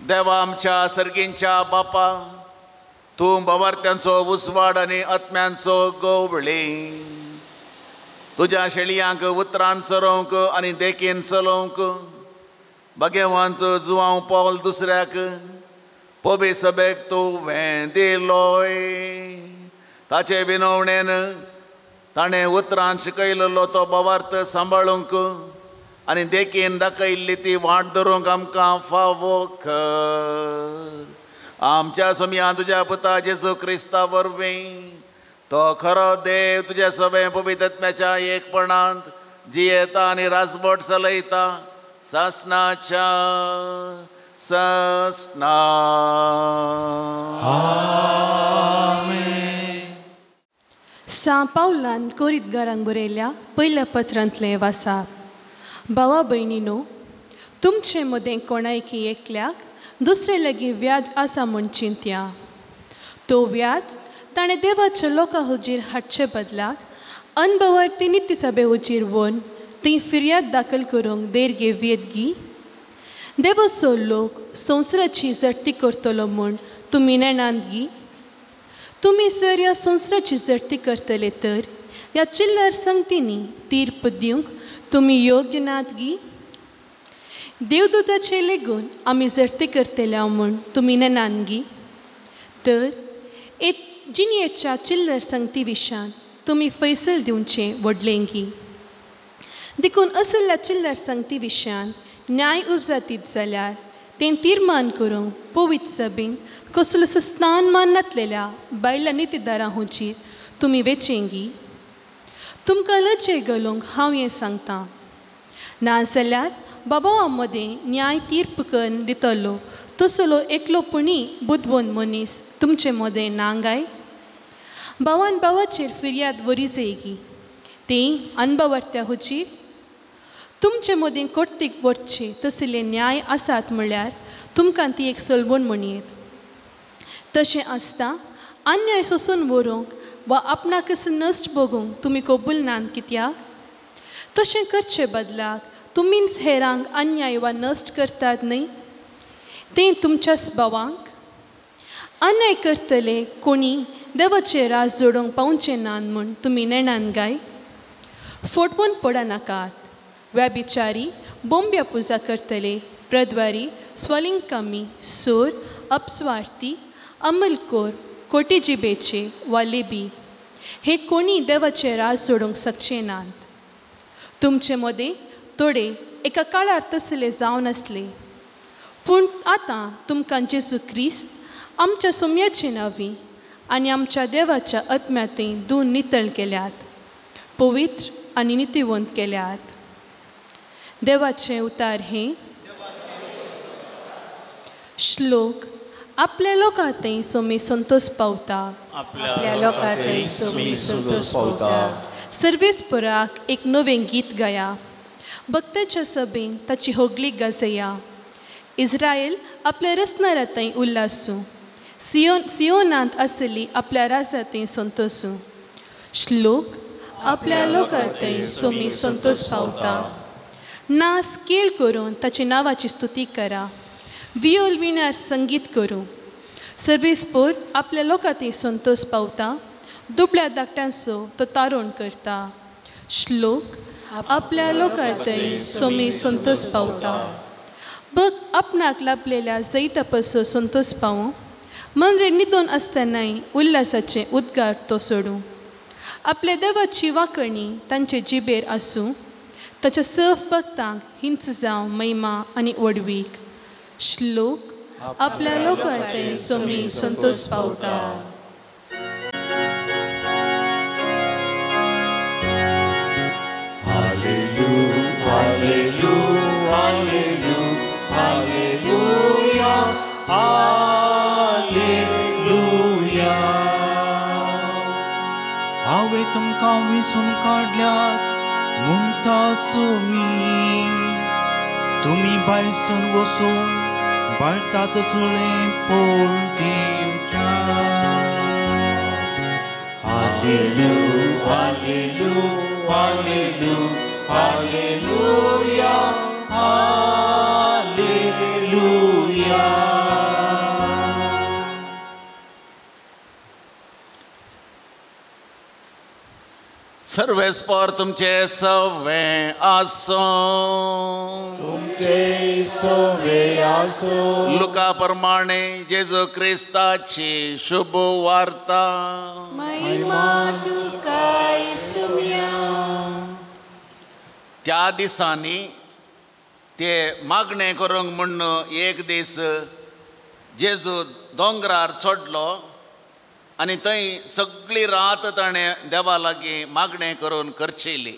देवा आमच्या सर्गींच्या बापा, तूं भवार्थ्यांचो उजवाड आनी आत्म्यांचो गवळी. तुज्या शेळयांक उतरान चरोवंक आनी देखीन चलोवंक भाग्यवंत जुवांव पावल दुसऱ्याक पोबे सभेक तुवें दिलोय. ताचे विनवणेन ताणें उतरान शिकयलेलो तो भवार्थ सांबाळूंक आनी देखीन दाखयल्ली ती वाट धरूंक आमकां फावो कर. आमच्या सोमया तुज्या पुता जेजू क्रिस्ता वरवीं तो खरो देव तुज्या सगळें पवित्रत्म्याच्या एकपणांत जियेता आनी राजवट चलयता सासनाच्या सासना. सां पावलान कोरीतगारांक बरयल्या पयल्या पत्रांतलें वासाप. भावा भयणीनो, तुमचे मदें कोणायकी एकल्याक दुसरे लागीं व्याज आसा म्हूण चिंतया. तो व्याज ताणें देवाच्या लोकां हुजीर हाडचे बदलाक अनभवार्थी नितीसभे हुजीर व्हरून ती फिर्याद दाखल करूंक देर घेवयेत गी. देवाचो लोक संवसाराची झडती करतलो म्हूण तुमी नेणांत गी. तुमी जर ह्या संवसाराची झडती करतले तर ह्या चिल्लर संगतींनी तीर्प दिवंक तुमी योग्य नात गी. देवदूताचे लेगून आमी झडती करतले म्हूण तुमी नेणांत गी. तर एक जिणेच्या चिल्लर संगती विशान तुमी फैसल दिवचें व्हडलें गी. देखून असल्या चिल्लर संगती विशयान न्याय उपजातीत जाल्यार तें तिर्मान करूंक पवित्र सभेन कसलोसो स्थान मान नातलेल्या बायलां नितीदारां हुजीर तुमी वेचेंगी. तुमकां लजे घालूंक हांव हें सांगतां. नाजाल्यार बाबावां मदें न्याय तीर्प करून दितलो तसलो एकलो पुणी बुदवंत मनीस तुमचे मदें नांगाय. भावान भावाचेर फिर्याद वरी जायगी ती अनभवार्थ्या हुजीर तुमचे मदीं कोर्तीक वचचे तसले न्याय आसात म्हळ्यार तुमकां ती एक सलवण म्हणयेत. तशें आसता अन्याय सोसून व्हरूंक वा आपणाकच नश्ट भोगूंक तुमी कबूल नात कित्याक? तशें करचे बदलाक तुमीच हेरांक अन्याय वा नश्ट करतात न्हय, तें तुमच्याच भावांक. अन्याय करतले कोणी देवाचे राज जोडूंक पावचें नात म्हूण तुमी नेणान गाय. फोटवून पडनाकात. व्याभिचारी, बोंब्या पुजा करतले, प्रद्वारी, स्वलिंगकामी, सोर, अपस्वार्थी, अमलकोर, कोटी जिबेचे वा लेबी हे कोणी देवाचे राज जोडूंक शकचे नात. तुमचे मदें थोडे एका काळार तसले जावन आसले, पूण आतां तुमकां जेजू क्रिस्त आमच्या सोम्याचे नांवी आनी आमच्या देवाच्या आत्म्याते दोन नितळ केल्यात, पवित्र आनी नितीवंत केल्यात. देवाचें उतार हें. श्लोक आपल्या लोकां थंय सोमी संतोष पावता. आपल्या लोकां थंय सोमी संतोष पावता. सर्वेस्पराक एक नवें गीत गाया, भक्ताच्या सभेन ताची होगली गाजया. इस्रायल आपल्या रचणारा थंय उल्लासूं, सियोनांत आसली आपल्या राजा थंय संतोसूं. श्लोक आपल्या लोकां थंय सोमी संतोष पावता. नास केळ करून ताच्या नांवाची स्तुती करा, वियोल विणार संगीत करूं. सर्वेस्पोर आपल्या लोकां थंय संतोष पावता, दुबळ्या धाकट्यांचो तो तारण करता. श्लोक आपल्या लोकां थंय सोमी संतोष पावता. बघ आपणाक लाभलेल्या जैता पासून संतोष पावूं, मनरे निदून आसतनाय उल्हासाचे उद्गार तो सोडूं. आपल्या देवाची वाकणी तांचे जिबेर आसूं, ताच्या सफ भक्तांक हिंच जावं महिमा आनी व्हडवीक. श्लोक आपल्या लोकां थंय सोमी संतोष पावता. हांवें तुमकां विसून काडल्यात म्हणटा सोमी, तुमी भायसून वचून बाळतात सुळें पोल दिवच्या. हालेलुया हालेलुया हालेलुया हालेलुया. सर्वेस्पर तुमचे सवे आसूं, तुमचे सवे आसूं. लुका प्रमाणे जेजू क्रिस्ताची शुभ वार्ता. महिमा तुका येसुम्या. त्या दिसांनी ते मागणें करूंक म्हूण एक दीस जेजू दोंगरार चडलो आनी थंय सगळी रात ताणें देवा लागीं मागणें करून करचेली.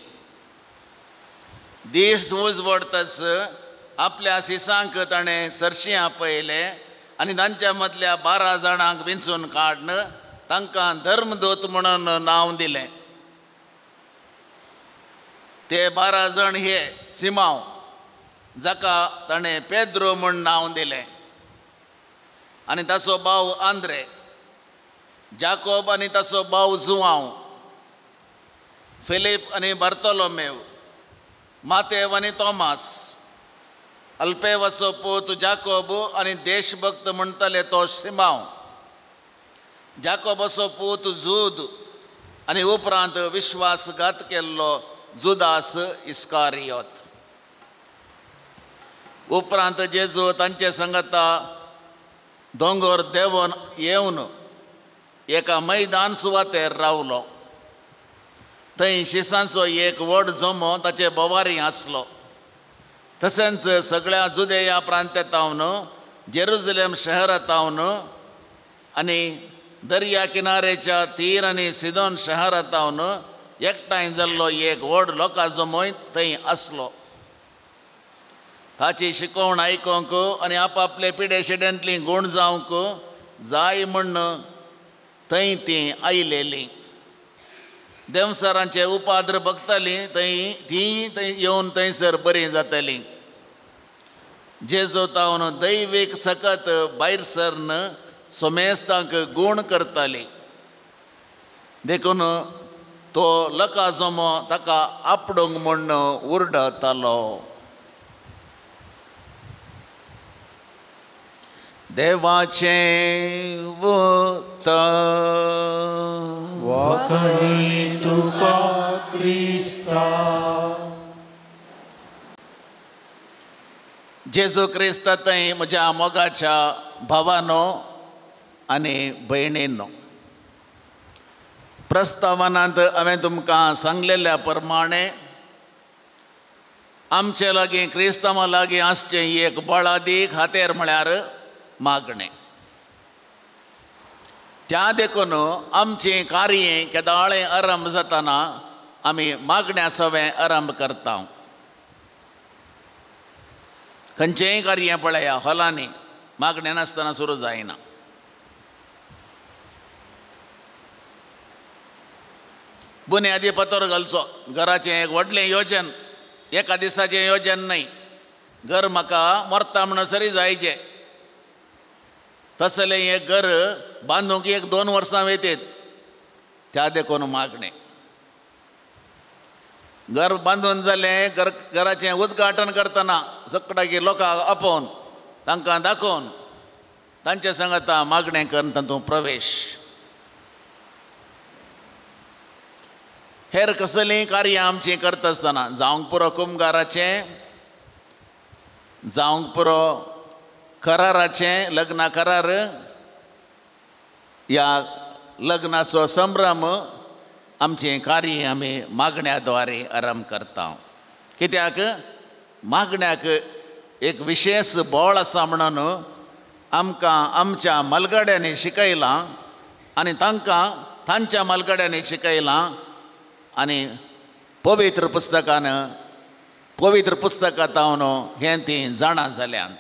दीस उजवडतच आपल्या सिसांक ताणें सरशीं आपयले आनी तांच्या मदल्या 12 जाणांक विंचून काडून तांकां धर्मदूत म्हणून नांव दिलें. ते 12 जाण हे सिमांव, जाका ताणें पेद्रो म्हूण नांव दिलें, आनी ताचो भाव आंद्रे, जाकोब आनी ताचो भाव जुआंव, फिलीप आनी बार्तोलोमेव, मातेव आनी तोमास, अल्पेवाचो पूत जाकोब आनी देशभक्त म्हणटाले तो सिमांव, जाकोबाचो पूत जूद आनी उपरांत विश्वासघात केल्लो जुदास इस्कारियोत. उपरांत जेजू तांचे संगता दोंगर देंवन येवन एका मैदान सुवातेर रावलो. थंय शिसांचो एक व्हड जमो ताचे बोवारी आसलो. तशेंच सगळ्या जुदेया प्रांतांत, जेरुजलेम शहरांत आनी दर्या किनारेच्या तीर आनी सिदोन शहरांत एकठांय जाल्लो एक व्हड लोकां जमोय थंय आसलो. ताची शिकवण आयकूंक आनी आपापले पिडे शिड्यांतली गूण जावंक जाय म्हूण थंय तीं आयलेलीं. देंवचारांचे उपाद्र बगतालीं थंय तीं थंय येवन थंयसर बरीं जातालीं. जेजू तावन दैवीक सकत भायर सरन सोमेस्तांक गूण करताली. देखून तो लोकां जमो ताका आपडूंक म्हूण उरडतालो. देवाचें उतर. वाखणी तुका क्रिस्ता. जेजू क्रिस्ता थंय म्हज्या मोगाच्या भावानो आनी भयणींनो, प्रस्तावनांत हांवें तुमकां सांगलेल्या प्रमाणे आमचे लागीं क्रिस्तांवां लागीं आसचें एक बळादीक हातेर म्हळ्यार मागणें. त्या देखून आमचें कार्य केदाळें आरंभ जातना आमी मागण्या सवें आरंभ करता. खंयचेंय कार्य पळया हॉलांनी मागणें नासतना सुरू जायना. बुन्यादी पतोर घालचो. घराचें एक व्हडलें योजन, एका दिसाचें योजन न्हय. घर म्हाका मरता म्हणसर जायचें तसलें एक घर बांदूंक 1-2 वर्सां वयतात. त्या देखून मागणें घर बांदून जालें, घर घराचें उद्घाटन करतना सगळ्या लोकांक आपोवन तांकां दाखोवन तांचे सांगता मागणें करून तातूंत प्रवेश. हेर कसलीं कार्यां आमचीं करता आसतना जावंक पुरो कुमगाराचें, जावंक पुरो कराराचें, लग्न करार, ह्या लग्नाचो संभ्रम आमचें कार्य आमी मागण्या द्वारे आरंभ करता. कित्याक मागण्याक एक विशेष बळ आसा म्हणून आमकां आमच्या मलगड्यांनी शिकयलां आनी तांकां तांच्या मलगड्यांनी शिकयलां आनी पवित्र पुस्तकान पवित्र पुस्तकांत हें तीं जाणा जाल्यान.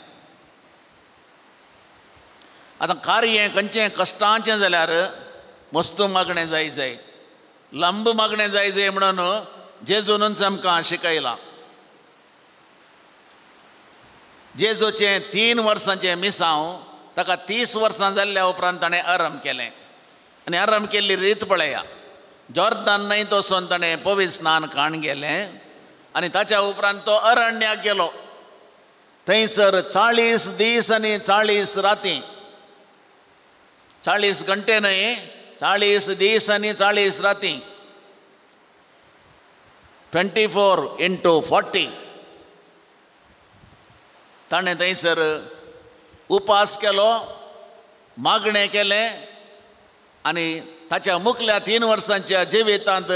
आतां कार्य खंयचें कश्टांचें जाल्यार मस्तू मागणें जाय जाय, लांब मागणें जाय जाय म्हणून जेजूनच आमकां शिकयलां. जेजूचें 3 वर्सांचें मिसांव ताका 30 वर्सां जाल्ल्या उपरांत ताणें आरंभ केलें आनी आरंभ केल्ली रीत पळया. जॉर्दान न्हंयत वचून ताणें पवित्र स्नान काण गेलें आनी ताच्या उपरांत तो अरण्याक गेलो. थंयसर 40 दीस आनी 40 राती, 40 घंटे न्हय, 40 दीस आनी 40 राती, 24 × 40 ताणें थंयसर उपास केलो, मागणें केलें आनी ताच्या मुखल्या 3 वर्सांच्या जिवितांत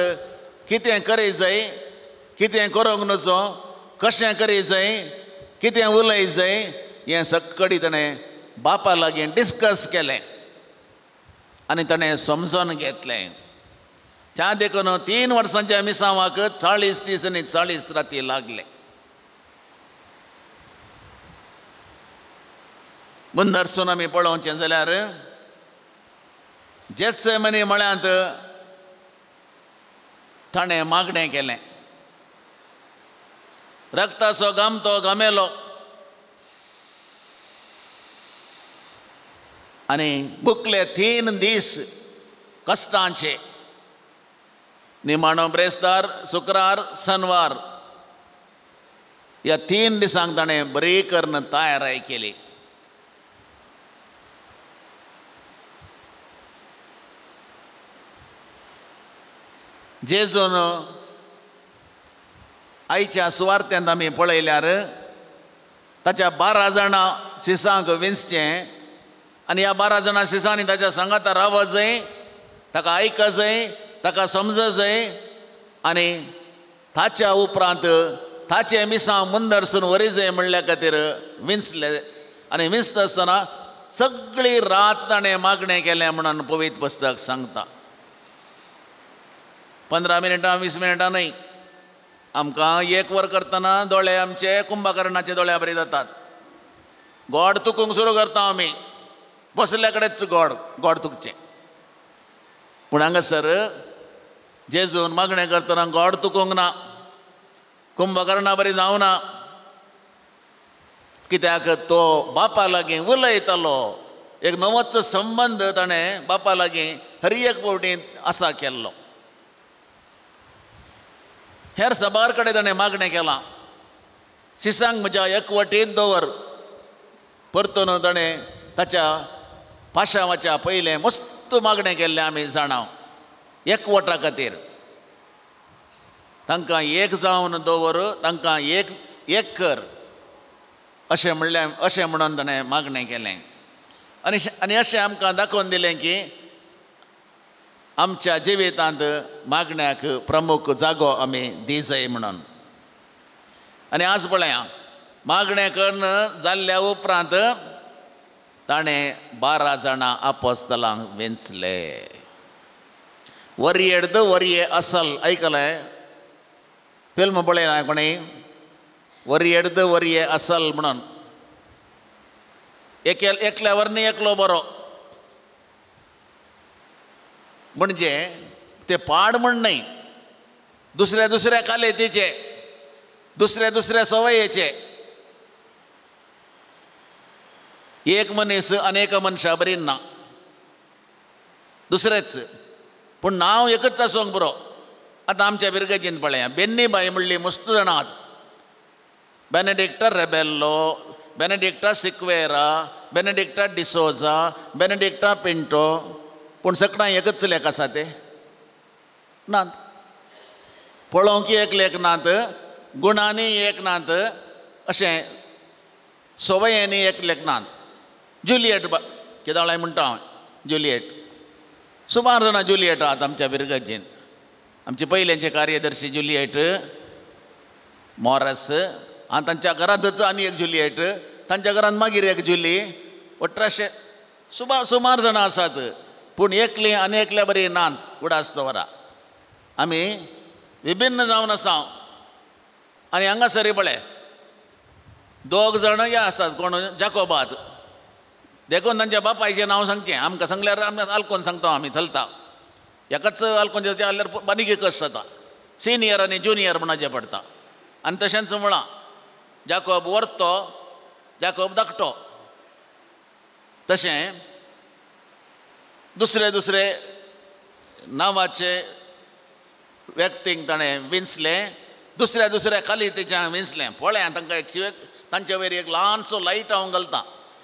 कितें करी जाय, कितें करूंक नजो, कशें करी जाय, कितें उलय जाय हें सगळी ताणें बापा लागीं डिस्कस केलें आनी ताणें समजून घेतलें. त्या देखून 3 वर्सांच्या मिसांवाक 40 दीस आनी 40 राती लागले. मुंदरसून आमी पळोवचें जाल्यार जेत्सेमनी म्हळ्यांत ताणें मागणें केलें. रक्ताचो घाम तो घामेलो आनी मुखले 3 दीस कश्टांचे, निमाणो ब्रेस्तार, शुक्रार, शनवार ह्या 3 दिसांक ताणें बरी करून तयाराय केली. जेजून आयच्या सुवार्थ्यांत आमी पळयल्यार ताच्या 12 जाणां शिसांक विंचचें आनी ह्या 12 जाणां शिसांनी ताच्या सांगाता रावत जाय, ताका आयक जाय, ताका समज जाय आनी ताच्या उपरांत ताचें मिसां मुंदरसून वरी जाय म्हणल्या खातीर विंचले. आनी विंचता आसतना सगळी रात ताणें मागणें केलें म्हणून पवित्र पुस्तक सांगता. 15 मिनटां 20 मिनटां न्हय, आमकां एक वर करतना दोळे आमचे कुंभकर्णाचे दोळे बरे जातात. गोड तुकूंक सुरू करता आमी, बसल्या कडेच गोड गोड तुकचें. पूण हांगासर जेजून मागणें करतना गोड तुकूंक ना, कुंभकर्णा बरी जावना, कित्याक तो बापा लागीं उलयतालो. एक नवोच संबंद ताणें बापा लागीं हर एक फावटी आसा केल्लो. हेर सबार कडेन ताणें मागणें केलां, शिसांक म्हज्या एकवटीत दवर. परतून ताणें ताच्या पाशावाच्या पयलें मस्त मागणें केल्लें आमी जाणाव, एकवटा खातीर तांकां एक जावन दवर, तांकां एक एक कर अशें म्हणलें, अशें म्हणून ताणें मागणें केलें. आनी आनी अशें आमकां दाखोवन दिलें की आमच्या जिवितांत मागण्याक प्रमुख जागो आमी दिजय म्हणून. आनी आज पळया मागणें करून जाल्ल्या उपरांत ताणें 12 जाणां आपोस्तलांक वेंचले. वरयेड वरये असल आयकलें फिल्म पळयलां कोणी, वरयेड वरये असल म्हणून. एकल्या वरनी एकलो बरो म्हणजे ते पाड म्हण न्हय, दुसऱ्या दुसऱ्या कालेतीचे, दुसऱ्या दुसऱ्या सवयेचे. एक मनीस अनेक मनशां बरी ना, दुसरेच, पूण नांव एकच आसूंक बरो. आतां आमच्या बिरगेजीन पळया, बेन्नी बाई म्हणली मस्त जाणां आहात. Benedicta Rebelo, Benedicta Sequeira, Benedicta D'Souza, Benedicta Pinto, पूण सगळ्यां एकच लेख आसा ते नात. पळोवंक एक लेख नात, गुणांनी एक नात, अशें सवयांनी एक लेख नात. जुलियट कितें म्हणटा हांव, जुलियट सुमार जाणां जुलियट आहात आमच्या बिरगजेन. आमचे पयल्याचे कार्यदर्शी जुलियट मॉरस, आनी तांच्या घरांतच आनी एक जुलियट, तांच्या घरांत मागीर एक जुली, 1800 सुमार सुमार जाणां आसात. पूण एकली आनी एकल्या बरी नात. उडास दवरा, आमी विभिन्न जावन आसा. आनी हांगासर पळय दोग जाण हे आसात, कोण जाकोबात, देखून तांच्या बापायचें नांव सांगचें. आमकां सांगल्यार आमी आलकोन सांगता, आमी चलता एकाच आलकोन जाल्यार बारीक कश्ट जाता. सिनियर आनी ज्युनियर म्हणचें पडटा. आनी तशेंच म्हळां, जाकोब व्हरतो, जाकोब धाकटो. तशें दुसरे दुसरे नांवाचे व्यक्तींक ताणें विंचलें, दुसऱ्या दुसऱ्या कालितेच्या विंचलें. पळया तांकां एक तांचे वयर एक ल्हानसो लायट हांव घालता,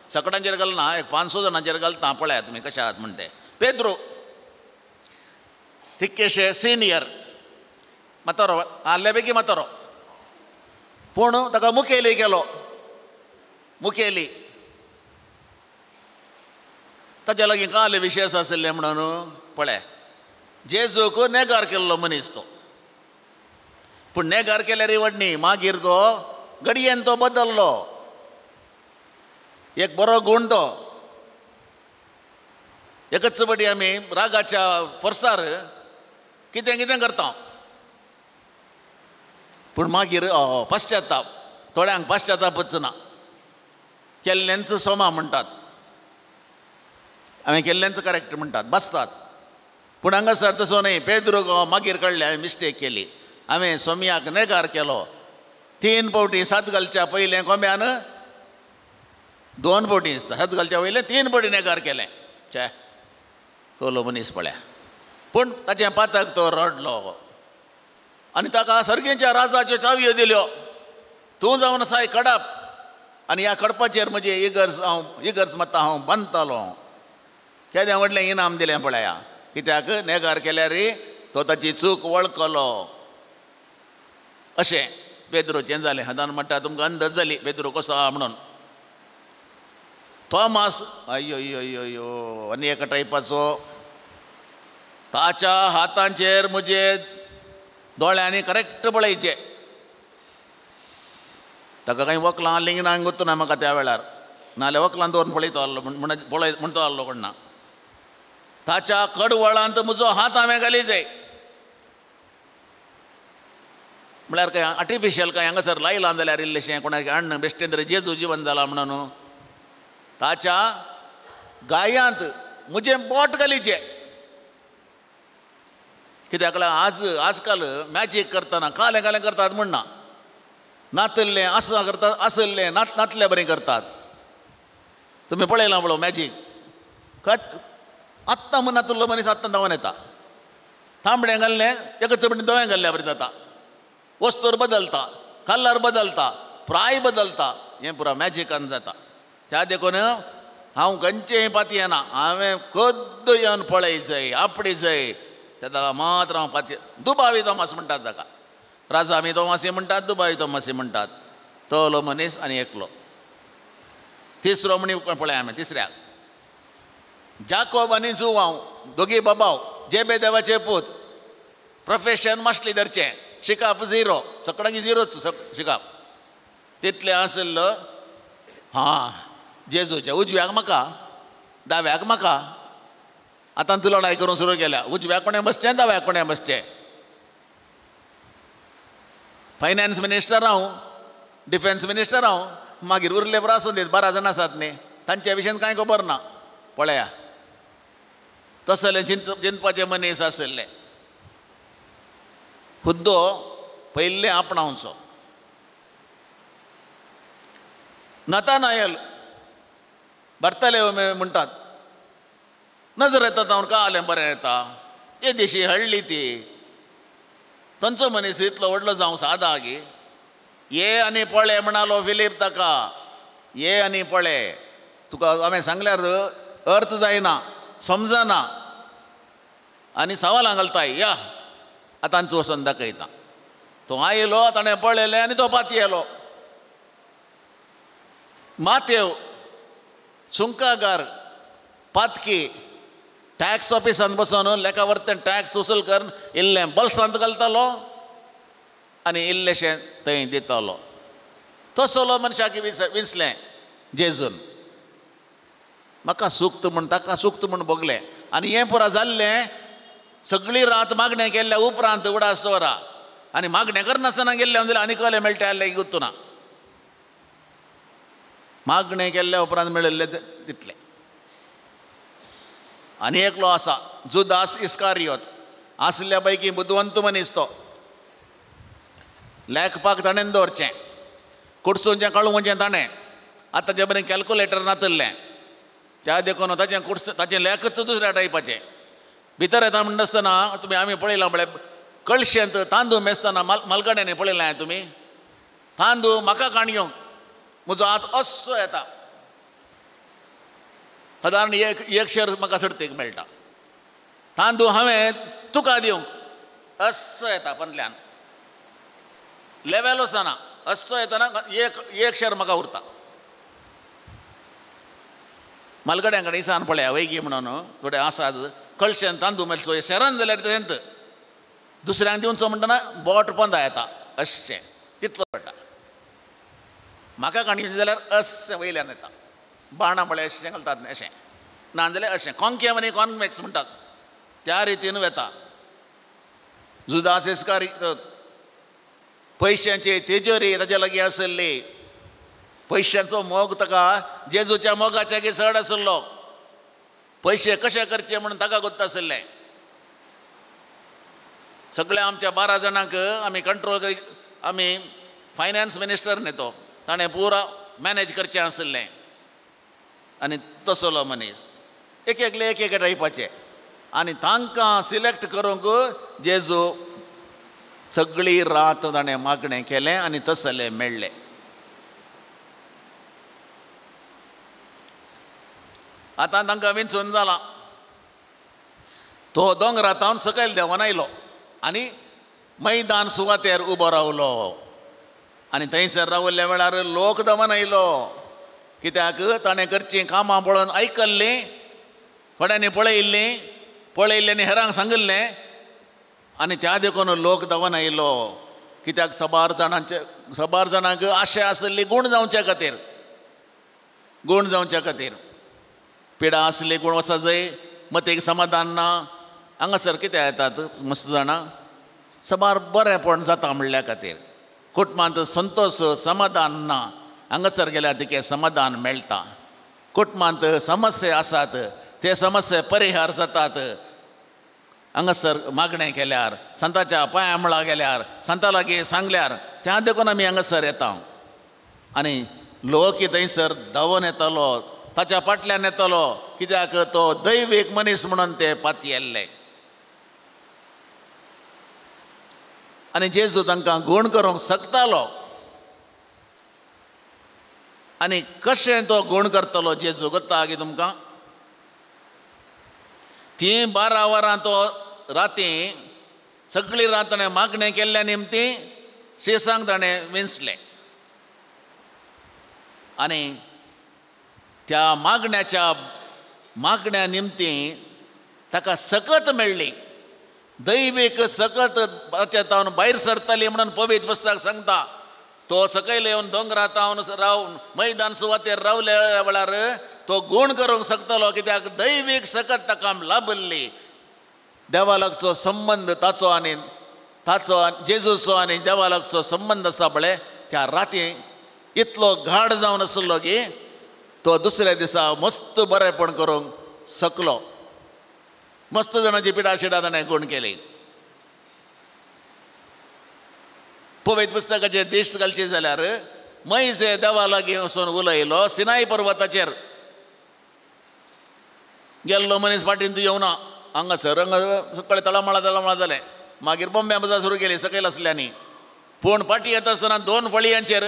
सकडांचेर घालना, एक 500 जाणांचेर घालता, पळया तुमी कशें आहात म्हण ते. पेद्रो तिक्केशे सिनियर, म्हातारो आहले बेगी म्हातारो, पूण ताका मुखेली केलो. मुखेली ताच्या लागीं काल विशेश आशिल्लें म्हणून पळय, जेजूक नेगार केल्लो मनीस तो. पूण नेगार केल्यार वडणी मागीर तो घडयेन तो बदल्लो. एक बरो गूण तो. एकच बडी आमी रागाच्या फोर्सार कितें कितें करता, पूण मागीर पश्चाताप, थोड्यांक पश्चातापच ना. केल्ल्यांचो सोमा म्हणटात, हांवें केल्ल्यांचो करेक्ट म्हणटात, बसतात. पूण हांगासर तसो न्हय. पेद्रो मागीर कळ्ळें हांवें मिस्टेक केली, हांवें सोमयाक नेगार केलो. 3 फावटी सात घालच्या पयलें कोंब्यान, 2 फावटी दिसता, सात घालच्या पयलें 3 फावटी नेगार केलें. चे कोलो मनीस पळया. पूण ताचें पातक तो रडलो आनी ताका सर्गेच्या राजाच्यो चावयो दिल्यो. तूं जावन आसाय कडप, आनी ह्या कडपाचेर म्हजी इगर्ज हांव, इगर्ज मात्ता हांव बांदतालो. केदें व्हडलें इनाम दिलें पळया. कित्याक नेगार केल्यार तो ताची चूक वळखलो. अशें पेद्रोचें जालें. हातान म्हणटा तुमकां अंदाज जाली पेद्रो कसो आहा म्हणून. थॉमस अय्यो अय्यो अय्यो अय्यो आनी एका टायपाचो. ताच्या हातांचेर म्हजे दोळ्यांनी करेक्ट पळयचें. ताका कांय वकलां लिंगणां गोत्तू ना म्हाका त्या वेळार, नाजाल्यार वकलां दवरून पळयतो आहलो म्हण पळय म्हणतो आहलो कोण ना. ताच्या कडवळांत म्हजो हात हांवें घाली जाय. म्हळ्यार कांय आर्टिफिशियल कांय हांगासर लायलां जाल्यार इल्लेशें कोणाक हाडन बेश्टेंद्र जेजू जिवन जाला म्हणून. ताच्या गायांत म्हजें बोट घालीचें. कित्याक आज आजकाल मॅजीक करतना कालें कालें करतात म्हणना, नातल्लें आसा करतात, आसल्लें नात नातल्या बरें करतात. तुमी पळयलां पळोव मॅजीक. आत्तां म्हण नातुल्लो मनीस आत्तां धांवन येता. तांबडें घाल्लें एकच चपटी दोळ्यां घाल्ल्या बरें जाता. वस्तूर बदलता, कलर बदलता, प्राय बदलता, हें पुरा मॅजिकान जाता. त्या देखून हांव खंयचेंय पातयेना, हांवें कद्द येवन पळय जाय, आपडी जाय, तेन्ना मात्र हांव पातये. दुबावी तोमास म्हणटात ताका, राजामी तोमासी म्हणटात, दुबावी तोमासी म्हणटात. तोलो मनीस आनी एकलो. तिसरो म्हणी पळय आमी तिसऱ्याक, जाकोब आनी जुवांव दोगी बाबाव, जेबे देवाचे पूत, प्रोफेशन मासली धरचें, शिकाप झिरो, सगळ्यांक झिरोच शिकाप तितलें आसलो. हां, जेजूच्या उजव्याक म्हाका, दाव्याक म्हाका. आतां तूं लडाय करूंक सुरू केल्या, उजव्याक कोणें बसचें, दाव्याक कोणें बसचें. फायनान्स मिनिस्टर हांव, डिफेन्स मिनिस्टर हांव, मागीर उरले बरो आसूं दीत, 12 जाणां आसात न्ही, तांच्या विशयान कांय खबर ना. पळया तसलें चिंतपाचे मनीस आशिल्ले. हुद्दो पयले आपणावचो. नतानायल बरतले म्हणटात नजर येता तावन कालें बरें येता येदीशी हळ्ळी ती थंयचो मनीस इतलो व्हडलो जावं सादा गी. ये आनी पळे म्हणालो फिलीप ताका, ये आनी पळे, तुका हांवें सांगल्यार अर्थ जायना समजना आनी सवालां घालताय, या आतांच वचोन दाखयता. तो आयलो ताणें पळयलें आनी तो पातयेलो. मातेव सुंकागार पातकी टॅक्स ऑफिसांत बसून लेखा वर्तें टॅक्स वसूल करून इल्लें बल्सांत घालतालो आनी इल्लेशें थंय दितालो. तसलो मनशाक विंचलें जेजून. म्हाका सुक्त म्हूण ताका सुक्त म्हूण भोगलें आनी हें पुरा जाल्लें सगळी रात मागणें केल्ल्या उपरांत उडास दवरा आनी मागणें करनासतना गेल्लें जाल्यार आनी कसलें मेळटा जाल्यार गुत्तू ना. मागणें केल्ल्या उपरांत मेळिल्लें तितलें. आनी एकलो आसा जुदास इस्कारियोत, आसल्या पैकी बुदवंत मनीस तो, लेखपाक ताणें दवरचें, कुडसूंचें कळोवचें ताणें. आतांचे बरें कॅल्कुलेटर नातिल्लें त्या देखून ताचें कुडस ताचें लेखच दुसऱ्या टायपाचें. भितर येता म्हणटा आसतना तुमी आमी पळयलां म्हळ्यार कळशेंत तांदूळ मेजतना मालगाड्यांनी पळयलां तुमी, तांदूळ म्हाका काणयो म्हजो हात असो येता सादारण एक शेर म्हाका सडतीक मेळटा. तांदूळ हांवें तुका दिवंक असो येता पंदल्यान लेवेल वचना असो येतना एक शेर म्हाका उरता. मालगड्यां कडेन इसान पळया वैगी म्हणून थोडे आसात कळशेन तांदूळ मेळचो शेरान जाल्यार थंयत दुसऱ्यांक दिवचो म्हणटना बोट पंदा येता अशें तितलो पडटा. म्हाका काणी जाल्यार अशें वयल्यान येता बाणां पळय अशें घालतात न्ही अशें, ना जाल्यार अशें कॉन्केव आनी कॉन्वेक्स म्हणटात त्या रितीन वेता. जुदास इस्कारियोत पयशांची तिजोरी ताच्या लागीं आशिल्ली, पयशांचो मोग ताका जेजूच्या मोगाच्या की चड आशिल्लो. पयशे कशे करचे म्हणून ताका गोत्त आशिल्लें. सगळ्या आमच्या 12 जाणांक आमी कंट्रोल आमी फायनान्स मिनिस्टर न्ही तो, ताणें पुरा मॅनेज करचें आशिल्लें. आनी तसलो मनीस एक एकले एक एक टायपाचे आनी तांकां सिलेक्ट करूंक जेजू सगळी रात ताणें मागणें केलें आनी तसले मेळ्ळे. आतां तांकां विंचून जालां. तो दोंगरा तावन सकयल देंवन आयलो आनी मैदान सुवातेर उबो रावलो आनी थंयसर रावल्ल्या वेळार लोक देंवन आयलो कित्याक ताणें करचीं कामां पळोवन आयकल्लीं, थोड्यांनी पळयिल्लीं, पळयिल्लें आनी हेरांक सांगिल्लें आनी त्या देखून लोक देंवन आयलो कित्याक सबार जाणांक आशा आशिल्ली गूण जावच्या खातीर, गूण जावच्या खातीर पिडा आसली गूण वसा जाय मतीक समाधान ना. हांगासर कितें येतात मस्त जाणां सबार बरेंपण जाता म्हणल्या खातीर कुटुंबांत संतोश समाधान ना, हांगासर गेल्यार तिके समाधान मेळटा. कुटुंबांत समस्या आसात ते समस्या परिहार जातात हांगासर मागणें केल्यार, संताच्या पांया मुळा गेल्यार, संता लागीं सांगल्यार, त्या देखून आमी हांगासर येता. आनी लोक थंयसर धांवून येतालो ताच्या फाटल्यान येतालो कित्याक तो दैवीक मनीस म्हणून ते पातयेल्ले. आनी जेजू तांकां गूण करूंक शकतालो. आनी कशें तो गूण करतलो जेजू गोत्ता गी तुमकां? ती 12 वरां तो राती सगळी रात ताणें मागणें केल्ल्या निमती शिसांक ताणें विंचलें आनी त्या मागण्याच्या मागण्या निमती ताका सकत मेळ्ळी, दैवीक सकत ताच्या तावन भायर सरताली म्हणून पवित्र पुस्तक सांगता. तो सकयल येवन दोंगरा तावन रावन मैदान सुवातेर रावल्या वेळार तो गूण करूंक शकतलो कित्याक दैवीक सकत ताका लाभिल्ली. देवा लागचो संबंद ताचो आनी ताचो जेजूचो आनी देवा लागचो संबंद आसा पळय त्या राती इतलो घाड जावन आसलो की तो दुसऱ्या दिसा मस्त बरेंपण करूंक शकलो. मस्त जाणांची पिडा शिडा ताणें गूण केली. पवित्र पुस्तकाचे दिश्ट घालची जाल्यार मैसे देवा लागीं वचून उलयलो सिनाई पर्वताचेर. गेल्लो मनीस फाटीन तूं येवना, हांगासर हांगा सगळें तळमळा तळमळा जालें. मागीर बोंब्या बजा सुरू केली सकयल आसल्यांनी. पूण फाटी येता आसतना 2 फळयांचेर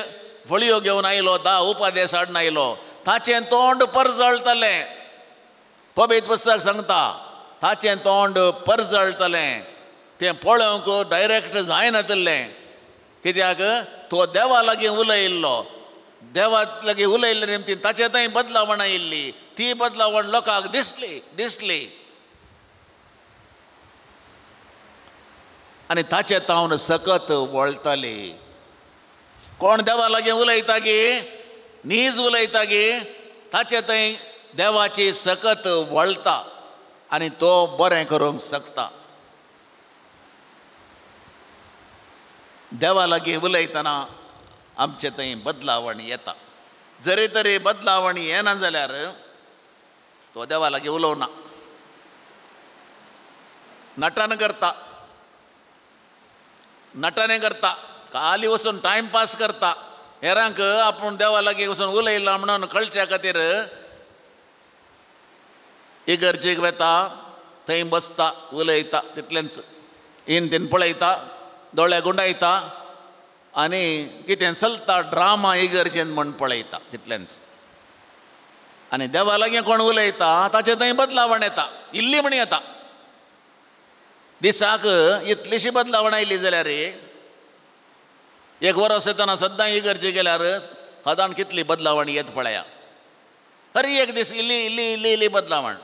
फळयो घेवन आयलो, 10 उपादेस हाडून आयलो. ताचें तोंड परजळटलें. पवित्र पुस्तक सांगता ताचें तोंड परजळटलें. तें पळोवंक डायरेक्ट जायनातलें, कित्याक तो देवा लागीं उलयल्लो. देवा लागीं उलयल्ले निमतीन ताचे थंय बदलावण आयिल्ली, ती बदलावण लोकांक दिसली दिसली आनी ताचे तावन सकत वळटाली. कोण देवा लागीं उलयता गी, नीज उलयता गी, ताचे थंय देवाची सकत वळटा आनी तो बरें करूंक शकता. देवा लागीं उलयतना आमचे थंय बदलावण येता. जरी तरी बदलावण येना जाल्यार तो देवा लागीं उलोवना, नटन करता, नटने करता, खाली वचून टायमपास करता. हेरांक आपूण देवा लागीं वचून उलयला म्हणून कळच्या खातीर इगर्जेक वेता, थंय बसता, उलयता, तितलेंच इन तीन पळयता, दोळे गुंडायता आनी कितें चलता ड्रामा इगर्जेन म्हण पळयता, तितलेंच. आनी देवा लागीं कोण उलयता ताचें थंय बदलावण येता, इल्ली म्हण येता. दिसाक इतलीशी बदलावण आयली जाल्यार एक वरस येतना सद्दां इगर्जे गेल्यार सदां कितली बदलावण येत पळया. हर एक दीस इल्ली इल्ली इल्ली इल्ली बदलावण.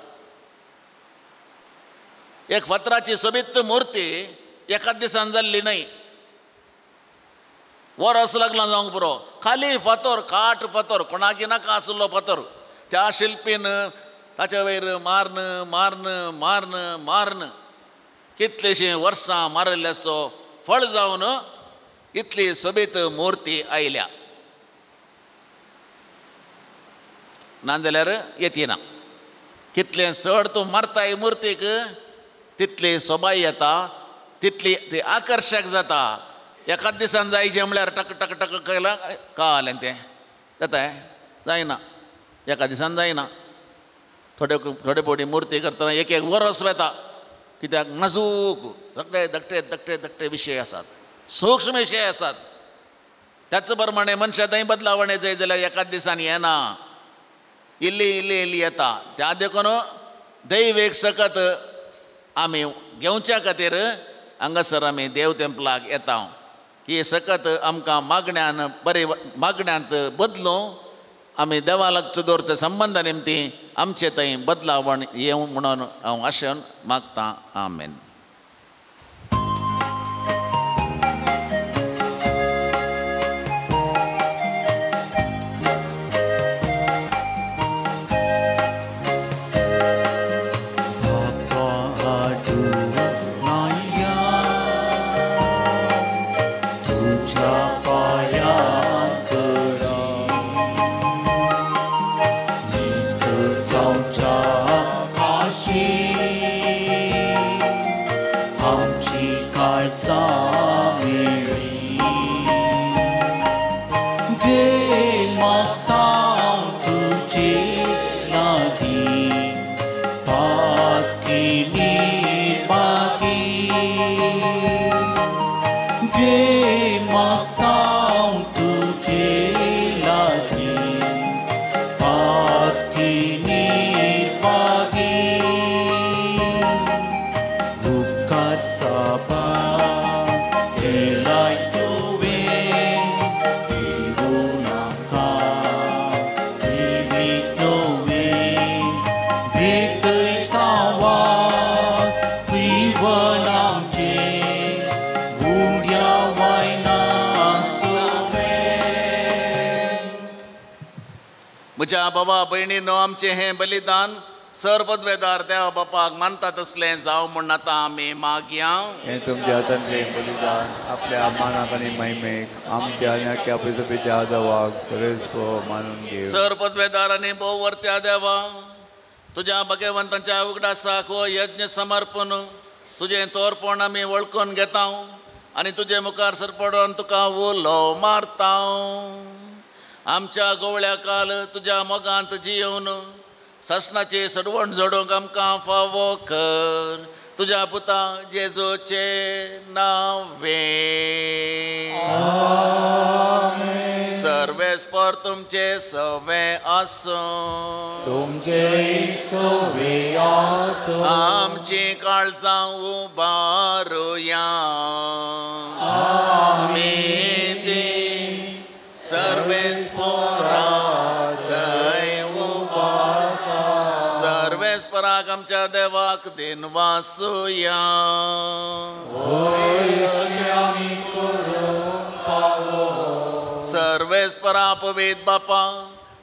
एक फातराची सोबीत मुर्ती एकाच दिसान जाल्ली न्हय, वरस लागलां जावंक पुरो. खाली फातर, काट फातर, कोणाकी नाका आशिल्लो फातर, त्या शिल्पीन ताचे वयर माਰਨ माਰਨ माਰਨ माਰਨ कितलीशीं वर्सां मारिल्ल्याचो फळ जावन इतली सोबीत मुर्ती आयल्या. नाजाल्यार येतना कितलें चड तूं मारताय मुर्तीक तितली सोबाय येता, तितली ती आकर्शक जाता. एकाच दिसान जायचें म्हळ्यार टक टक टक केलां कळ्ळें तें जाता जायना, एका दिसान जायना. थोडे थोडे फावटी मुर्ती करतना एक एक वरस वेता, कित्याक नाजूक धाकटे धाकटे धाकटे धाकटे विशय आसात, सूक्ष्म विशय आसात. त्याच प्रमाणे मनशा थंय बदलावण जाय जाल्यार एकाच दिसान येना, इल्ली इल्ली इल्ली येता. त्या देखून दैवेक सकत आमी घेवच्या खातीर हांगासर आमी देव तेंपलाक येता. ही सकत आमकां मागण्यान बरे मागण्यांत बदलूं आमी देवा लागचो दवरच्या संबंदा निमती आमचे थंय बदलावण येवं म्हणून हांव आशेन मागतां. आमेन. म्हज्या बाबा भयणीनो, आमचें हें बलिदान सर पदवेदार देवा बापाक मानता तसलें जावं म्हूण आतां आमी मागया. हें तुमच्या हातांतलें बलिदान आपल्या मानाक आनी महिमेक आमच्या आनी आख्या पयसुपेच्या देवाक सगळेच मानून घेव. सर पदवेदार आनी भोव वर्त्या देवा, तुज्या भगवंताच्या उगडासाक हो यज्ञ समर्पण तुजें तोरपण आमी वळखून घेता आनी तुजे मुखार सरपडोन तुका उलो मारता. आमच्या गोवळ्या काल तुज्या मोगांत जियोवन सासणाची सडवण जोडूंक आमकां फावो कर तुज्या पुता जेजूचे नांवे. सर्वेस्पर तुमचे सवे आसूं, तुमचे सवे आसूं. आमची काळजां उबारुया. आमी ती सर्वेस्परा थंय उबारता. सर्वेस्पराक आमच्या देवाक दिनवासुया. सर्वेस्परा पवित्र बापा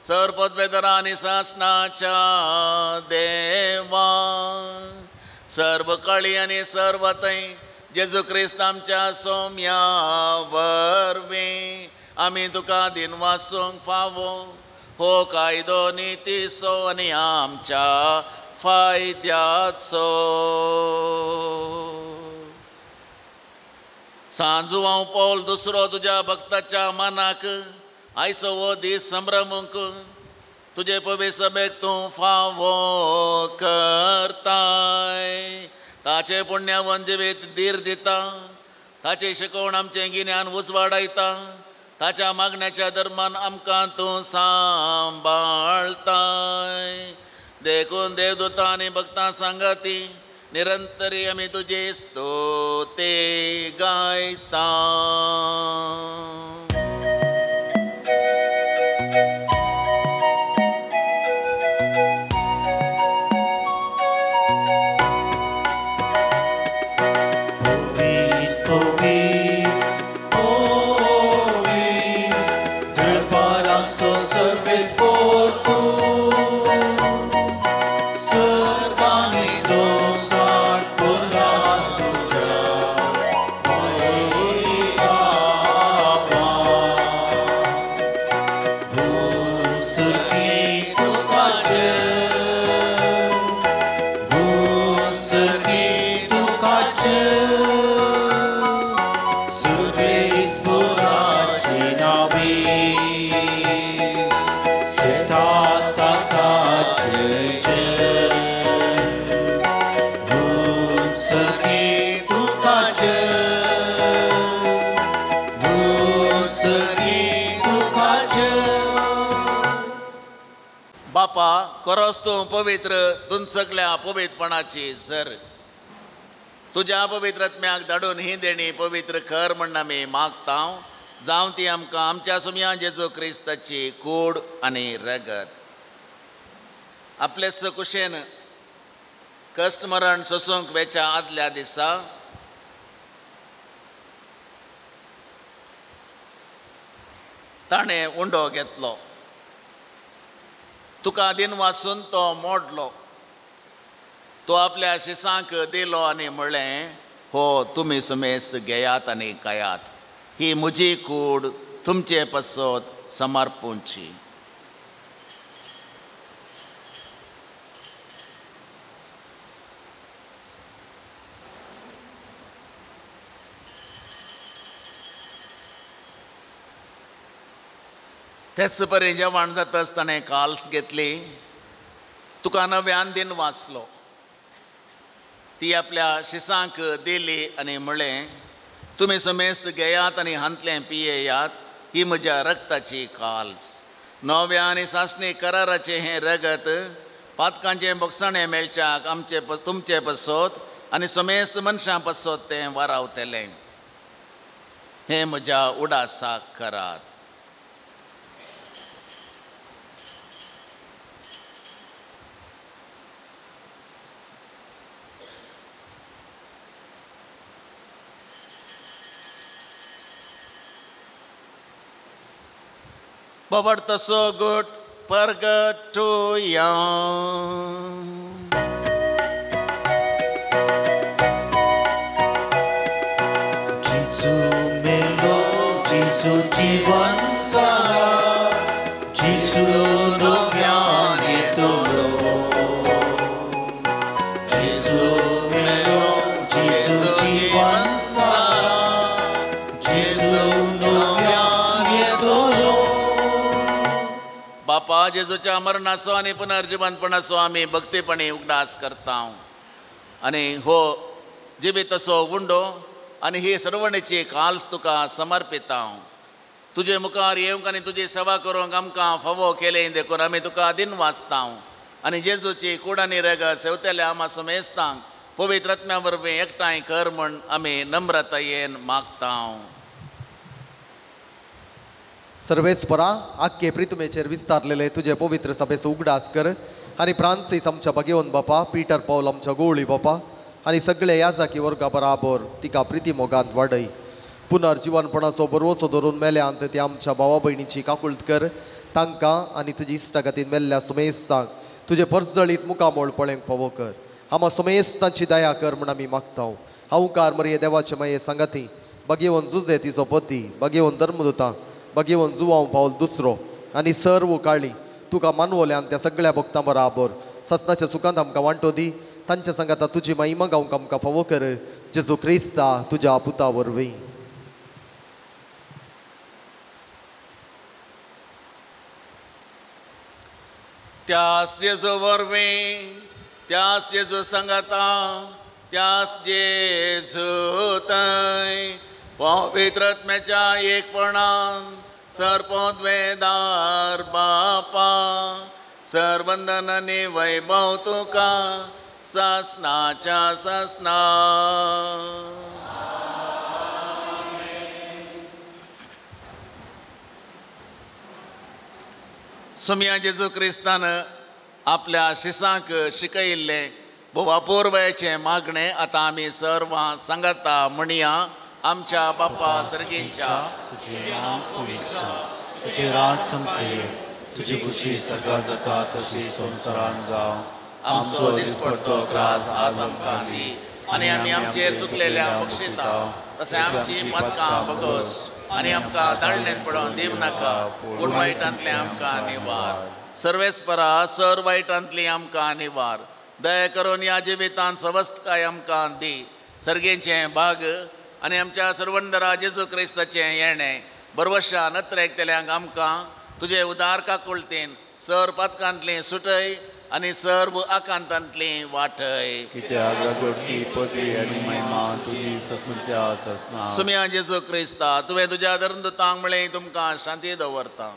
सर पदवेदरा आनी सासणाच्या देवा, सर्व काळी आनी सर्व थंय जेजू क्रिस्त आमच्या सोम्या वरवीं आमी तुका दिनवासूंक फावो. हो कायदो नितीचो आनी आमच्या फायद्याचो. सांजुवांव पौल दुसरो तुज्या भक्ताच्या मनाक आयचो हो दीस संभ्रमूंक तुजे पवित्र सभेक तूं फावो करताय. ताचे पुण्यावन जिवीत धीर दिता, ताची शिकवण आमचें गिन्यान उजवाडायता, ताच्या मागण्याच्या धर्मान आमकां तूं सांबाळताय. देखून देवदूतां आनी भक्तां सांगाती निरंतरी आमी तुजी स्तुती गायता. खरोच तूं पवित्र, तूं सगल्या पवित्रपणाची सर. तुज्या पवित्रत्म्याक धाडून ही देणी पवित्र कर म्हण आमी मागता. जावं ती आमकां आमच्या सुमया जेजू क्रिस्ताची कूड आनी रगत. आपले कुशेन कश्ट मरण सोसूंक वेच्या आदल्या दिसा ताणें उंडो घेतलो, तुका दिन वासून तो मोडलो, तो आपल्या शिसांक दिलो आनी म्हणलें, हो तुमी सुमेस्त घेयात आनी खायात, ही म्हजी कूड तुमचे पासत समर्पूंची. तेच परी जेवण जाता आसतना काल्स घेतली, तुका नव्यान दिन वाचलो, ती आपल्या शिसांक दिली आनी म्हणलें, तुमी समेस्त घेयात आनी हांतलें पियेयात, ही म्हज्या रक्ताची काल्स, नव्या आनी सासणी कराराचें हें रगत पातकांचें बोगसाणें मेळच्याक आमचे तुमचे पासत आनी समेस्त मनशां पासत तें वारावतलें. हें म्हज्या उडासाक करात. बाबा so good परगटुया. जिजू मेलो जिजू जीवन सारा, जिजू नव्याने तोलो, जिजू मेलो जिजू जीवन सारा, जेजूच्या मरणाचो आनी पुनर्जिवंतपणाचो आमी भक्तीपणी उगडास करता आनी हो जिवीत असो उंडो आनी ही सर्वणेची काल्स तुका समर्पिता. तुजे मुखार येवंक आनी तुजी सेवा करूंक आमकां फावो केलें देखून आमी तुका दिन वाचता आनी जेजूची कूड आनी रगत सेवतेल्या आमा सुमेस्तांक पवित्र आत्म्या वरवीं एकठांय कर म्हूण आमी नम्रतायेन मागता. सर्वेस्परा आख्खे प्रितुमेचेर विस्तारलेले तुजे पवित्र सभेचो उगडास कर आनी फ्रांसीस आमच्या भगेवन बापा, पीटर पावल आमच्या गोवळी बापा आनी सगळे याजाकी वर्गा बराबर तिका प्रिती मोगांत वाडय. पुनर्जिवनपणाचो बरवसो धरून मेल्यांत ते आमच्या भावा भयणीची काकुळत कर. तांकां आनी तुजी इश्टागतीन मेल्ल्या सुमेस्तांक तुजे परजळीत मुखामोळ पळेंक फावो कर. आमा सुमेस्तांची दया कर म्हूण आमी मागता. हांवकार मरये देवाचे माये सांगाती बगेवन जुजे तिचो पती, बगेवन धर्मदुतां, बगेवन जुवांव पावल दुसरो आनी सर्व काळी तुका मानवल्यान त्या सगळ्या भक्तां बराबर ससनाच्या सुखांत आमकां वांटो दी. तांच्या सांगाता तुजी महिमा गावंक आमकां फावो कर. जेजू क्रिस्ता तुज्या पुता वरवीं. त्यास जेजू वरवीं, त्यास जेजू सांगाता, त्यास जेजू थंय पवित्र आत्म्याच्या एकपणान सर्पोद्वेदार बापा सरवंदन आनी वैभव तुका सासनाच्या सासना. सुमया जेजू क्रिस्तान आपल्या शिसांक शिकयिल्लें भोव अपुर्बायेचें मागणें आतां आमी सर्वां सांगाता म्हणया. आमच्या बापा सर्गींच्या, तुजें नांव पवित्र जावं, तुजें राज सामकें, तुजी खुशी सर्गात जाता तशी संवसारांत जावं. आमचो दिसपडतो ग्रास आज आमकां दी आनी आमी आमचेर चुकलेल्या बक्षिता तशें आमची पातकां बगस आनी आमकां दाळणेंत पडोवन दिव नाका, पूण वायटांतलें आमकां निवार. सर्वेस्परा सर वायटांतली आमकां निवार. दया करून ह्या जिवितांत सवस्तकाय आमकां दी. सर्गेचें भाग आनी आमच्या सर्वंदरा जेजू क्रिस्ताचें येणें बरवशा नत्रेकतल्यांक आमकां तुजे उदार काकुळतीन सर पातकांतली सुटय आनी सर्व आकांतांतली वाटय. कित्याक राजवटकी पदवी आनी महिमा तुजी ससंत्या ससना. सुमया जेजू क्रिस्ता, तुवें तुज्या धर्मदूतांक म्हळें तुमकां शांती दवरता,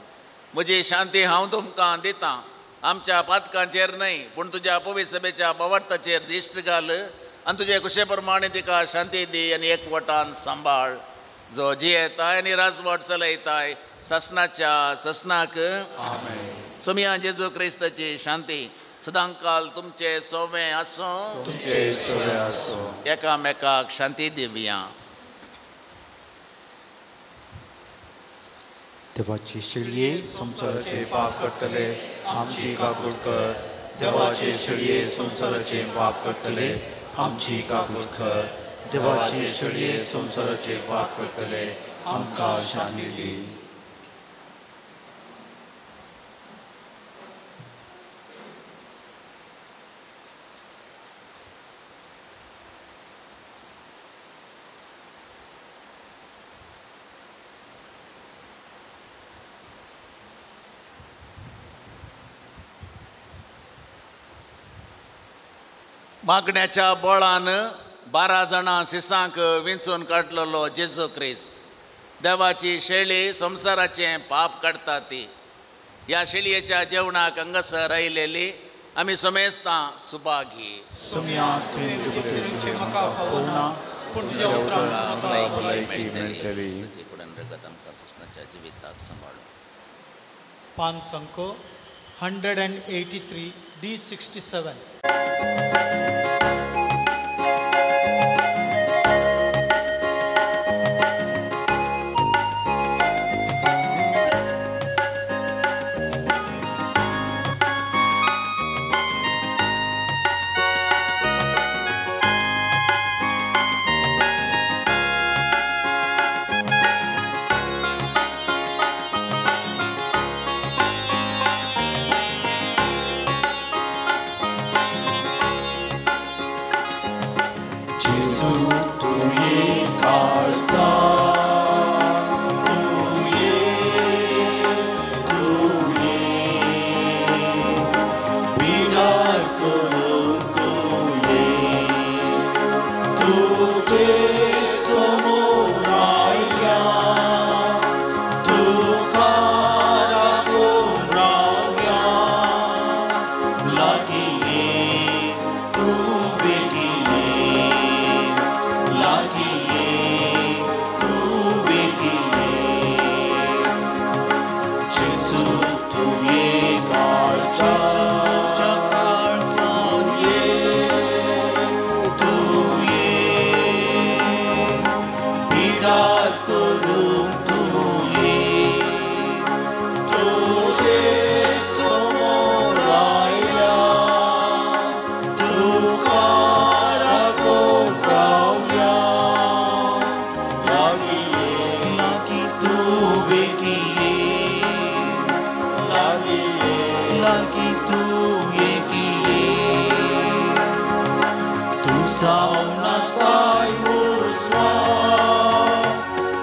म्हजी शांती हांव तुमकां दितां. आमच्या पातकांचेर न्हय पूण तुज्या पवित्र सभेच्या बवार्थाचेर दिश्ट घाल आनी तुजे कुशे प्रमाणे तिका शांती दी आनी एकवटान सांबाळ. जो जियेताय आनी राजवट चलयताय ससनाच्या ससनाक. सुमया जेजू क्रिस्ताची शांती सदांकाल तुमचे सोवे आसूं, तुमचे सोवे आसूं. एकामेकाक शांती दिवया. देवाची शेळये संवसाराचे पाप करतले आमची काकूळ कर. देवाचे शेळये संवसाराचे पाप करतले आमची काकूळ कर. देवाचे शेळये संवसाराचे पाप करतले आमकां शांती दी. मागण्याच्या बळान 12 जाणां सिसांक विंचून काडलेलो जेजू क्रिस्त देवाची शेळी संवसाराचें पाप काडटा ती. ह्या शेळयेच्या जेवणाक हांगासर आयलेली आमी समेस्तां सुभागी. जिविताक सांबाळून. पान संको 183 D67. जावन आसाय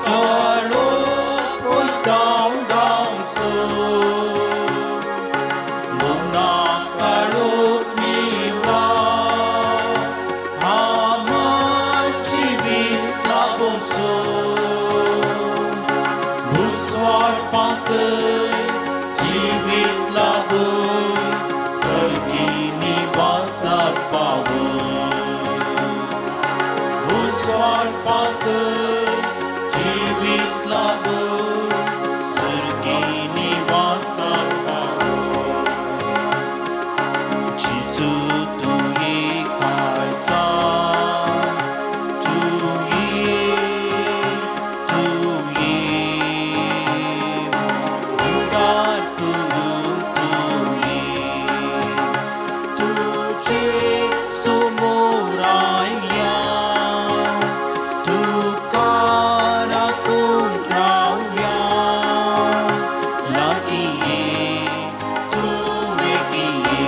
काळोख धांवडावचो मना काळोख निवळा आमर जिवीत लाभोवचो भुस्वार जिवीत लागून सर्गी निवासाक पावून भुस्वार जिवीत लागून सर्गी निवासाक पावून जेजू तुवें काळजा तुवें तुवें उदार करूं तुवें तुजे समोर आयल्या तुका राखूंक रावल्या लागीं ये तूं वेगीं ये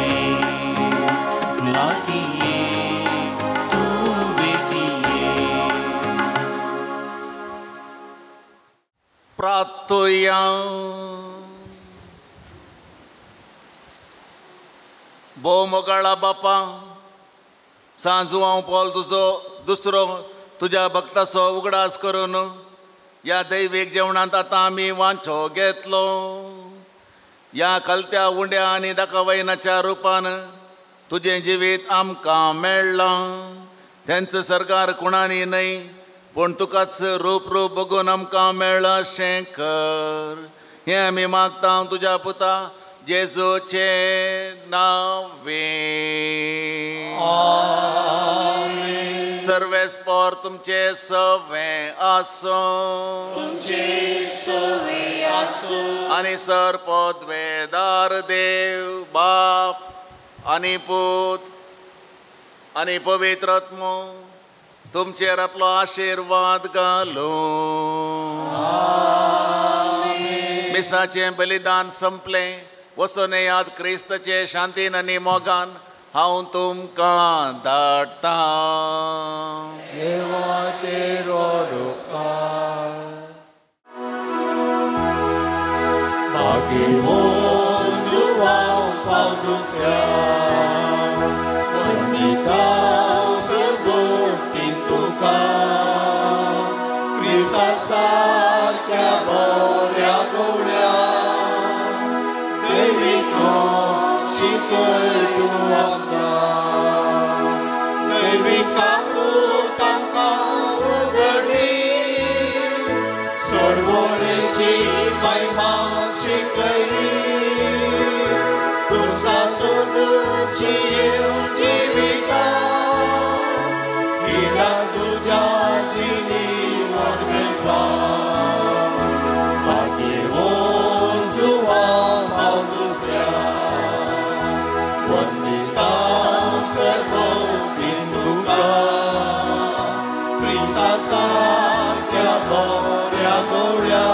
लागीं ये तूं वेगीं ये. प्रार्थुया. भोव मोगाळा बापा, सांजू हांव पॉल तुजो दुसरो तुज्या भक्ताचो उगडास करून ह्या दैवीक जेवणांत आतां आमी वांटो घेतलो. ह्या कलत्या उंड्या आनी दाखवयनाच्या रुपान तुजें जिवीत आमकां मेळ्ळां. तेंच सरकार कोणानी न्हय पूण तुकाच रूप रूप बघून आमकां मेळ्ळां अशें कर. हें आमी मागता तुज्या पुता जेजूचे नावे. सर्वेस्पोर तुमचे सवे आसूं तुमचे सवे आसूं आनी सर पदवेदार देव बाप आनी पूत आनी पवित्र आत्मो तुमचेर आपलो आशिर्वाद घालूं. मिसाचें बलिदान संपलें. वचून याद क्रिस्ताचे शांतीन आनी मोगान हांव तुमकां धाडटां. देवाचेर उपकार भाग्यवान जुवांव पाव दुसऱ्या वंदिता सर्वोत्तीन तुका क्रिस्ता सारक्या बऱ्या गवळ्या देवीको शिकय तूं आमकां देवी काकूट आमकां उगडली सोडवणेची महिमा शिकयली कुर्साचो जिविता क्रिडा तुज्या दिली व्हड भाग्यवान जुवांव पाव दुसऱ्या वंदिता सर्वोत्तीन तुका क्रिस्ता सारक्या बऱ्या गवळ्या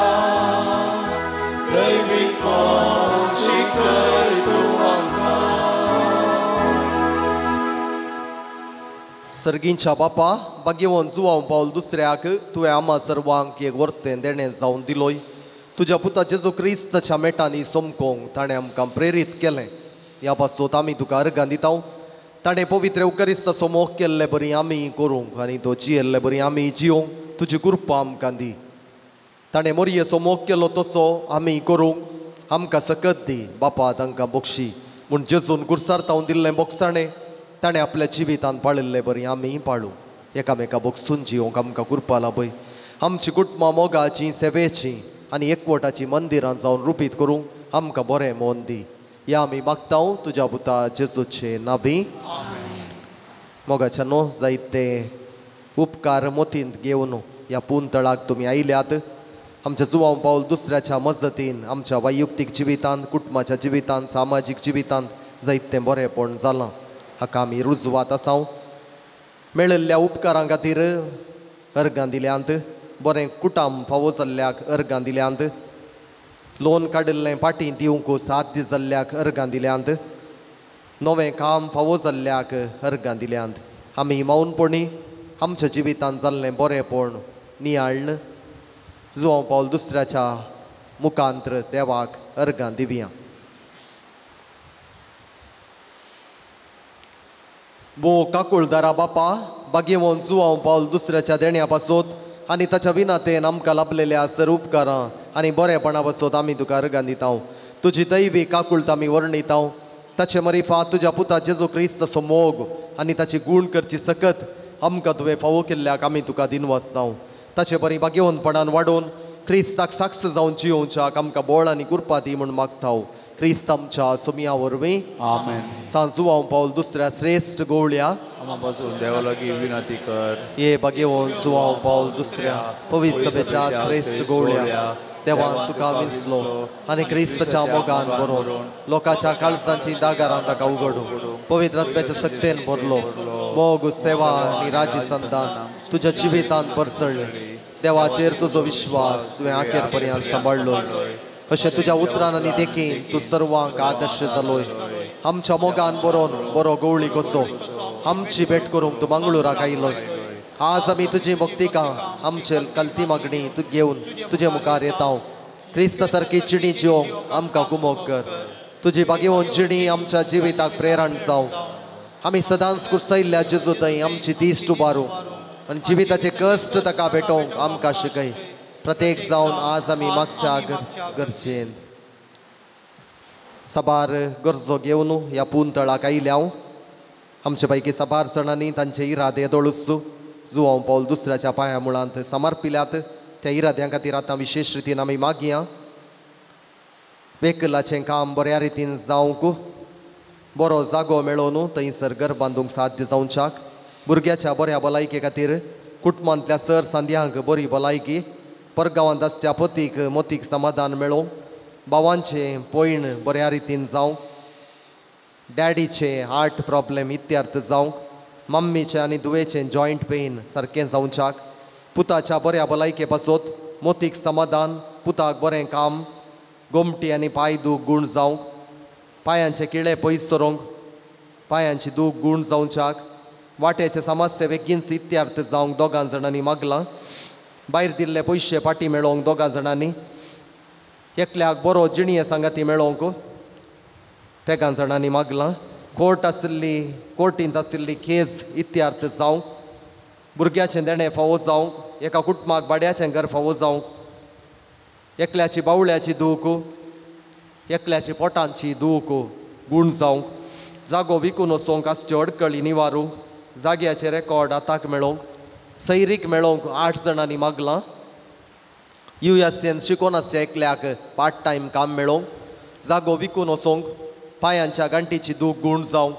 दैवीको शिकय तूं आमकां. सर्गींच्या बापा, भाग्यवान जुवांव पावल दुसऱ्याक तुवें आमा सर्वांक एक वर्तें देणें जावन दिलोय. तुज्या पुता जेजू क्रिस्ताच्या मेटांनी समकोंक ताणें आमकां प्रेरीत केलें. ह्या पासत आमी तुका अर्गां दिता. ताणें पवित्र eucharisताचो मोग केल्ले बरी आमी करूंक आनी तो जियेल्ले बरी आमी जियोंक तुजी कृपा आमकां दी. ताणें मोरयेचो मोग केलो तसो आमी करूंक आमकां सकत दी. बापा तांकां बक्षी म्हूण जेजून कुर्सार तावन दिल्लें बोगसाणें ताणें आपल्या जिवितान पाळिल्ले बरी आमी पाळूं. एकामेका बगसून जियोंक आमकां कृपा लाभय. आमची कुटुंबां मोगाचीं सेवेचीं आनी एकवटाचीं मंदिरां जावन रुपीत करूंक आमकां बरें मोन दी. ह्या आमी मागता तुज्या पुता जेजूचे नाबी. मोगाच्या न्हू जायते उपकार मोतींत घेवन ह्या पुंतळाक तुमी आयल्यात. आमच्या जुवांव पावल दुसऱ्याच्या मजतीन आमच्या वैयक्तीक जिवितांत, कुटुंबाच्या जिवितांत, सामाजीक जिवितांत जायतें बरेंपण जालां. हाका आमी रुजवात आसा. मेळिल्ल्या उपकारां खातीर अर्गां दिल्यांत, बरें कुटाम फावो जाल्ल्याक अर्गां दिल्यांत, लोन काडिल्लें फाटीं दिवंक साथ जाल्ल्याक अर्गां दिल्यांत, नवें काम फावो जाल्ल्याक अर्गां दिल्यांत. आमी मौनपणी आमच्या जिवितांत जाल्लें बरेंपण नियाळ्ळ जुवांव पावल दुसऱ्याच्या मुखांत्र देवाक अर्गां दिवया. बो काकुळदारा बापा बागेवन जुवांव पावल दुसऱ्याच्या देण्या पासत आनी ताच्या विनातेन आमकां लाभलेल्या सर उपकारां आनी बरेपणा पासत आमी तुका अर्गां दिता. तुजी दैवी काकुळत आमी वर्णिता. ताचे मरिफा तुज्या पुता जेजू क्रिस्ताचो मोग आनी ताची गूण करची सकत आमकां तुवें फावो केल्ल्याक आमी तुका दिनवासता. ताचे बरी बागेवनपणान वाडोवन क्रिस्ताक साक्ष जावन जियोवच्याक आमकां बोळ आनी कृपा दी म्हूण मागता. क्रिस्त आमच्या सोमया वरवीं आमेन. सांजुवांव पावल दुसऱ्या श्रेश्ठ गोवळ्या आमा पासून देवा लागीं विनंती कर. ये बागेवन जुवांव पावल दुसऱ्या पवित्र सभेच्या श्रेश्ठ गोवळ्या देवान तुका विसलो आनी क्रिस्ताच्या मोगान बरोवन लोकांच्या काळजांची दागारां ताका उगडू पवित्र आत्म्याच्या शक्तेन भरलो मोग सेवा आनी राजी संतान तुज्या जिवितांत भरसळ्ळे. देवाचेर तुजो विश्वास तुवें आखेर पर्यंत सांबाळ्ळो. अशें तुज्या उतरान आनी देखीन तूं सर्वांक आदर्श जालोय. आमच्या मोगान बरोवन बरो गवळी कसो आमची भेट करूंक तूं मंगळुराक आयलोय. आज आमी तुजी भक्तिका आमचे कलती मागणी तूं घेवन तुजे मुखार येता. क्रिस्ता सारकी जिणी जिवंक आमकां गुमोक कर. तुजी बागेवन जिणी आमच्या जिविताक प्रेरण जावं. आमी सदांच कुर्सयल्ल्या जेजू थंय आमची दिश्ट उबारूं आनी जिविताचे कश्ट ताका भेटोवंक आमकां शिकय. प्रत्येक जावन आज आमी मागच्या गरजेन साबार गरजो घेवन ह्या पुंतळाक आयल्या. आमचे पैकी साबार जाणांनी तांचे इरादे दोळूस जुवांव पावल दुसऱ्याच्या पांया मुळांत समर्पिल्यात. त्या इराद्यां खातीर आतां विशेश रितीन आमी मागया. वेकलाचें काम बऱ्या रितीन जावंक बरो जागो मेळोवन थंयसर घर बांदूंक साध्य जावच्याक भुरग्याच्या बऱ्या भलायके खातीर कुटुंबांतल्या सर सांद्यांक बरी भलायकी परगांवांत आसच्या पतीक मोतीक समाधान मेळोवंक भावांचें पयण बऱ्या रितीन जावंक डॅडीचे हार्ट प्रॉब्लेम इत्यार्थ जावंक मम्मीचें आनी धुवेचें जॉयंट पेन सारकें जावच्याक पुताच्या बऱ्या भलायके पासत मोतीक समाधान पुताक बरें काम गोमटी आनी पांय दूख गूण जावंक पांयांचे किळे पयस सरोंक पांयांची दूख गूण जावच्याक वाट्याचे समस्या बेगीनच इत्यार्थ जावंक दोगां जाणांनी मागलां. भायर दिल्ले पयशे पाटी मेळोवंक दोगां जाणांनी एकल्याक बरो जिणये सांगाती मेळोवंक तेगां जाणांनी मागलां. कोर्ट आशिल्ली कोर्टींत आशिल्ली केस इत्यार्थ जावंक भुरग्याचें देणें फावो जावंक एका कुटुंबाक भाड्याचें घर फावो जावंक एकल्याची बावळ्याची दूख एकल्याची पोटांची दूख गूण जावंक जागो विकून वचोंक आसच्यो अडकळी निवारूंक जाग्याचे रेकॉर्ड हाताक मेळोवंक सैरीक मेळोवंक 8 जाणांनी मागलां. यू एस एन शिकोन आसच्या एकल्याक पार्ट टायम काम मेळोवंक जागो विकून वचोंक पांयांच्या गांठीची दूख गूण जावंक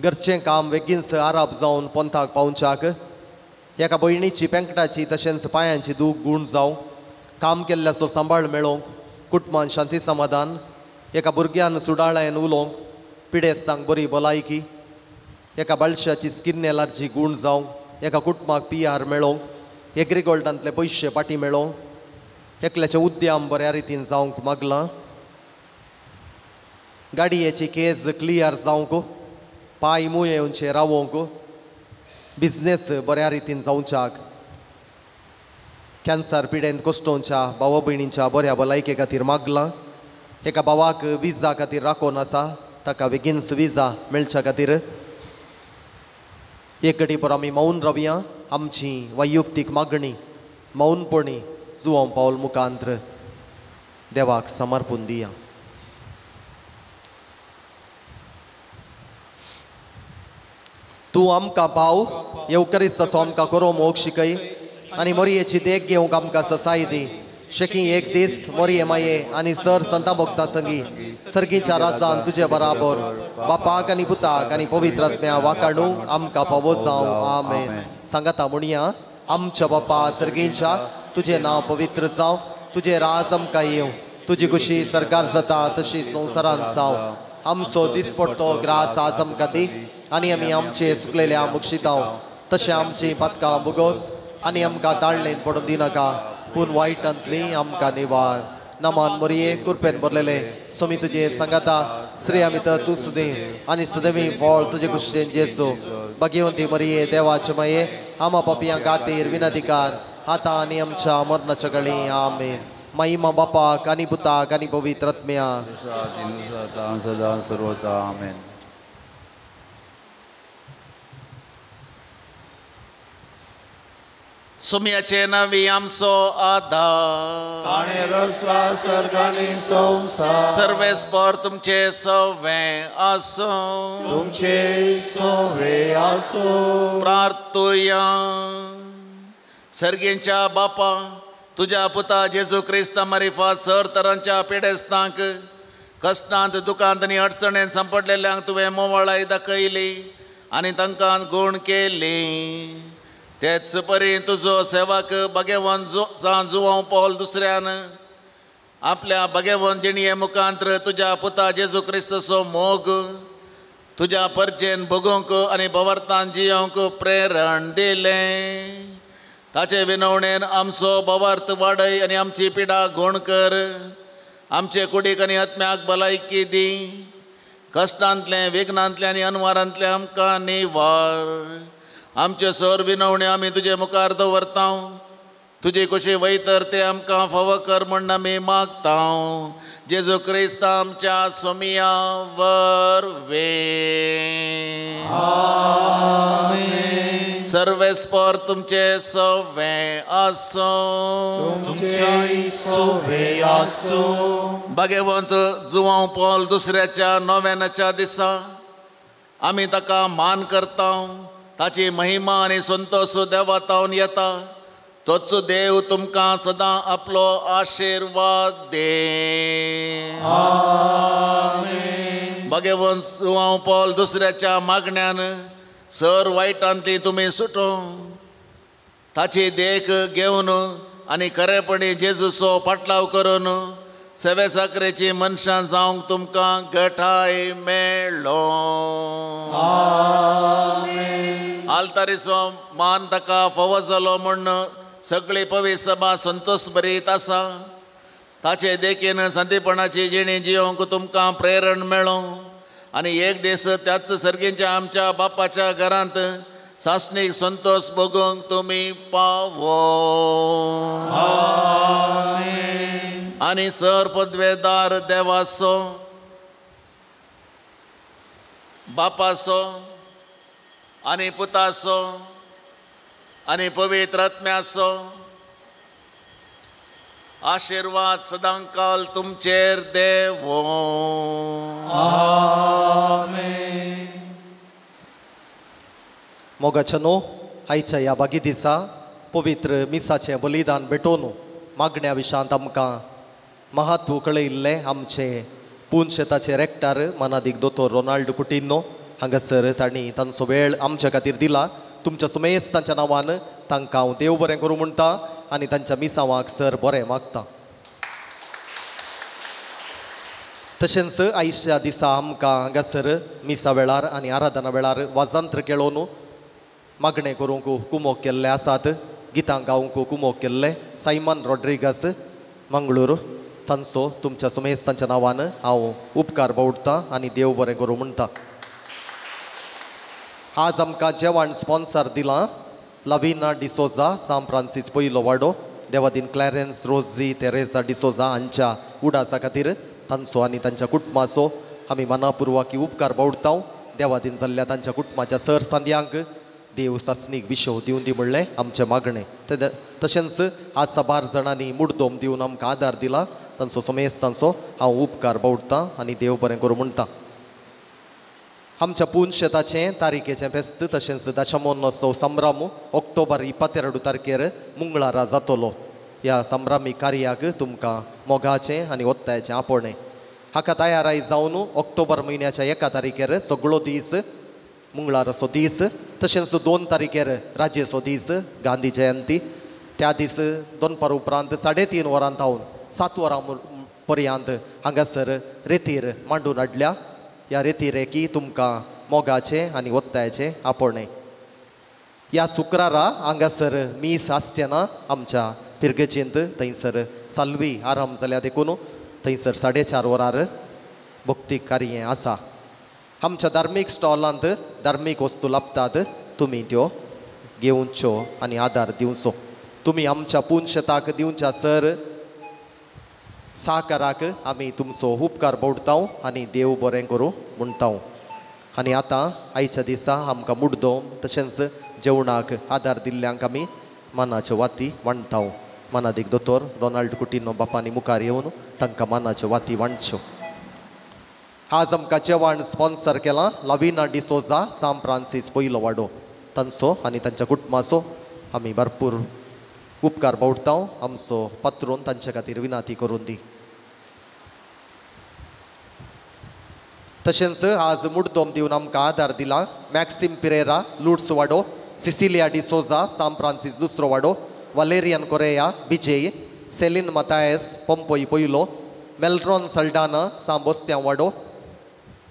घरचें काम बेगीनच आराब जावन पोंताक पावच्याक एका भयणीची पेंकटाची तशेंच पांयांची दूख गूण जावंक काम केल्ल्याचो सांबाळ मेळोवंक कुटुंबान शांती समाधान एका भुरग्यान सुडाळायन उलोवंक पिडेस्तांक बरी भलायकी एका बाळशाची स्किन एलर्जी गूण जावंक एका कुटुंबाक पी आर मेळोवंक एग्रीगोल्डांतले पयशे पाटी मेळोवंक एकल्याचें उद्याम बऱ्या रितीन जावंक मागलां. गाडयेची केज क्लियर जावंक पांय मुयेवचे रावोवंक बिजनेस बऱ्या रितीन जावच्याक कॅन्सर पिडेंत कोश्टोवच्या भावा भयणींच्या बऱ्या भलायके खातीर मागलां. एका भावाक विजा खातीर राखोन आसा ताका बेगीनच विजा मेळच्या खातीर एक घडी पर आमी मौन रावया. आमची वैयक्तीक मागणी मौनपणी जुवांव पावल मुखांत्र देवाक समर्पून दिया. तूं आमकां पाव येवकरिस्ताचो आमकां करो मोग शिकय आनी मोरयेची देख घेवंक आमकां ससाय दी. शेकी एक दीस मोरये माये आनी सर संता भोगता संगी सर्गीच्या राजान तुजे बराबर बापाक आनी पुताक आनी पवित्र आत्म्या वाकाणू आमकां पावो जावं. आमेन. सांगाता म्हणया आमच्या बापा सर्गींच्या तुजें नांव पवित्र जावं तुजें राज आमकां येवं तुजी खुशी सरकार जाता तशी संवसारान जावं. आमचो दिसपडतो ग्रास आज आमकां दी आनी आमी आमचे सुकलेल्या बक्षितांव तशें आमची पातकां बोगोस आनी आमकां ताळणेंत पडून दिनाका पूण वायटांतली आमकां निवार. नमान मोरये कुरपेन भरलेले सोमी तुजे सांगाता स्त्रिया भितर तूं सुदी आनी सदैवी फळ तुजे कुशेन जेजू भाग्यवंती मरिये देवाचे माये आमा पापयां खातीर विनंतीकार आतां आनी आमच्या मरणाच्या कळी आमेन. महिमा बापाक आनी पुताक आनी पवित्र आत्म्याक सदा सर्वदा आमेन. सुम्याचे नवी आमचो आधार ताणें रचला सर्गानी संवसार सर्वेस्पर तुमचे सवे आसूं तुमचे सवे आसूं. प्रार्थुया. सर्गेंच्या बापा तुज्या पुता जेजू क्रिस्ता मारिफात सर तरांच्या पिडेस्तांक कश्टांत दुखांत आनी अडचणेंत सांपडलेल्यांक तुवें मोवाळाय दाखयली आनी तांकां गूण केली. तेच परी तुजो सेवक भगवंत जुवांव पॉल दुसऱ्यान आपल्या भगवंत जिणये मुखांत्र तुज्या पुता जेजू क्रिस्ताचो मोग तुज्या परजेन भोगूंक आनी भवार्थान जियोंक प्रेरण दिलें. ताचे विनवणेन आमचो भवार्थ वाडय आनी आमची पिडा गूण कर. आमचे कुडीक आनी आत्म्याक भलायकी दी. कश्टांतलें विघ्नांतलें आनी अनवारांतलें आमकां निवार. आमचे सर विनवणे आमी तुजे मुखार दवरता. तुजे कशी वयतर ते आमकां फावो कर म्हूण आमी मागता. जेजू क्रिस्त आमच्या सोमिया वरवीं. सर्वेस्पर तुमचे सवे आसूं तुमचे सवे आसूं. भगवंत जुवांव पॉल दुसऱ्याच्या नोव्यानाच्या दिसा आमी ताका मान करता. ताची महिमा आनी संतोष देवातावन येता. तोच देव तुमकां सदां आपलो आशिर्वाद दे. भगवंत जुवांव पॉल दुसऱ्याच्या मागण्यान सर वायटांतली तुमी सुटो. ताची देख घेवन आनी खरेपणी जेजूचो पाटलाव करून सेवे साकरेची मनशां जावंक तुमकां गठाय मेळ्ळो. आल्तारीचो मान ताका फावो जालो म्हूण सगळी पवित्र सभा संतोष भरीत आसा. ताचे देखीन संतीपणाची जिणी जियोंक तुमकां प्रेरण मेळो आनी एक दीस त्याच सर्गींच्या आमच्या बापाच्या घरांत सासणीक संतोष भोगूंक तुमी पावो. आनी सर पदवेदार देवाचो बापाचो आनी पुताचो आनी पवित्र आत्म्याचो आशिर्वाद सदांकाल तुमचेर देवो. आमेन. मोगाच्यानो आयच्या ह्या बागी दिसा पवित्र मिसाचें बलिदान भेटोवन मागण्या विशांत आमकां महत्व कळयिल्लें आमचे पून शेताचे रेक्टर मानादीक दोतोर रोनाल्ड कुटिन्हो हांगासर तांणी तांचो वेळ आमच्या खातीर दिला. तुमच्या सुमेस तांच्या नांवान तांकां हांव देव बरें करूं म्हणटा आनी तांच्या मिसांवाक सर बरें मागता. तशेंच आयच्या दिसा आमकां हांगासर मिसा वेळार आनी आराधना वेळार वाजंत्र केळोवन मागणें करूंक कुमोक केल्ले आसात. गितां गावंक कुमोक केल्ले सायमन रॉड्रिगस मंगळूर तांचो तुमच्या सुमेस तांच्या नांवान हांव उपकार बावडटा आनी देव बरें करूं म्हणटा. आज आमकां जेवण स्पॉन्सर दिलां लवीना डिसोजा सांत फ्रांसीस पयलो वाडो देवादीन क्लॅरन्स रोझी तेरेसा डिसोजा हांच्या उडासा खातीर तांचो आनी तांच्या कुटुंबाचो आमी मनापुर्वाकी उपकार बावडटा. देवादीन जाल्ल्या तांच्या कुटुंबाच्या सर सांद्यांक देव सासणीक विशव दिवन दी म्हणलें आमचें मागणें. तशेंच आज साबार जाणांनी मुडदोम दिवन आमकां आदार दिला तांचो समेस्त तांचो हांव उपकार बावडटा आनी देव बरें करूं म्हणटा. आमच्या पून शेताचें तारीखेचें फेस्त तशेंच दशमोत्सव संभ्रम ऑक्टोबर 22 तारखेर मंगळारा जातलो. ह्या संभ्रमी कार्याक तुमकां मोगाचें आनी ओत्तायचें आपोवणें. हाका तयाराय जावन ऑक्टोबर म्हयन्याच्या 1 तारखेर सगळो दीस मंगळाराचो दीस तशेंच 2 तारखेर राजेचो दीस गांधी जयंती त्या दीस दनपार उपरांत 3:30 वरां थावन 7 वरां पर्यंत हांगासर रेतीर मांडून हाडल्या. ह्या रेतीरेकी तुमकां मोगाचें आनी ओत्तायचें आपोवणें. ह्या शुक्रारा हांगासर मीस आसचें ना आमच्या पिरगेजींत थंयसर साल्वी आराम जाल्या देखून थंयसर 4:30 वरार भक्तीक कार्य आसा. आमच्या धार्मीक स्टॉलांत धार्मीक वस्तू लाभतात, तुमी त्यो घेवच्यो आनी आदार दिवचो. तुमी आमच्या पुनशेताक दिवच्या सर साकाराक आमी तुमचो उपकार बोडता आनी देव बरें करूं म्हणटा. आनी आतां आयच्या दिसा आमकां मुड्डोम तशेंच जेवणाक आदार दिल्ल्यांक आमी मानाच्यो वाती वांट्टा. मानादीक दोतोर रोनाल्ड कुटिनो बापांनी मुखार येवन तांकां मानाच्यो वाती वांटच्यो. आज आमकां जेवण स्पॉन्सर केलां लाविना डिसोजा साम फ्रांसीस पयलो वाडो, तांचो आनी तांच्या कुटुंबाचो आमी भरपूर उपकार बावडटा. आमचो पात्रोन तांचे खातीर विनाती करून दी. तशेंच आज मुड्डोम दिवन आमकां आदार दिला मॅक्सिम पिरेरा लुड्स वाडो, सिसिलिया डिसोजा साम फ्रांसीस दुसरो वाडो, Valerian Koriya Bijay, Celine Mathias पंपोई पयलो, मेल्ड्रॉन सल्डाना साम बोस्त्यां वाडो,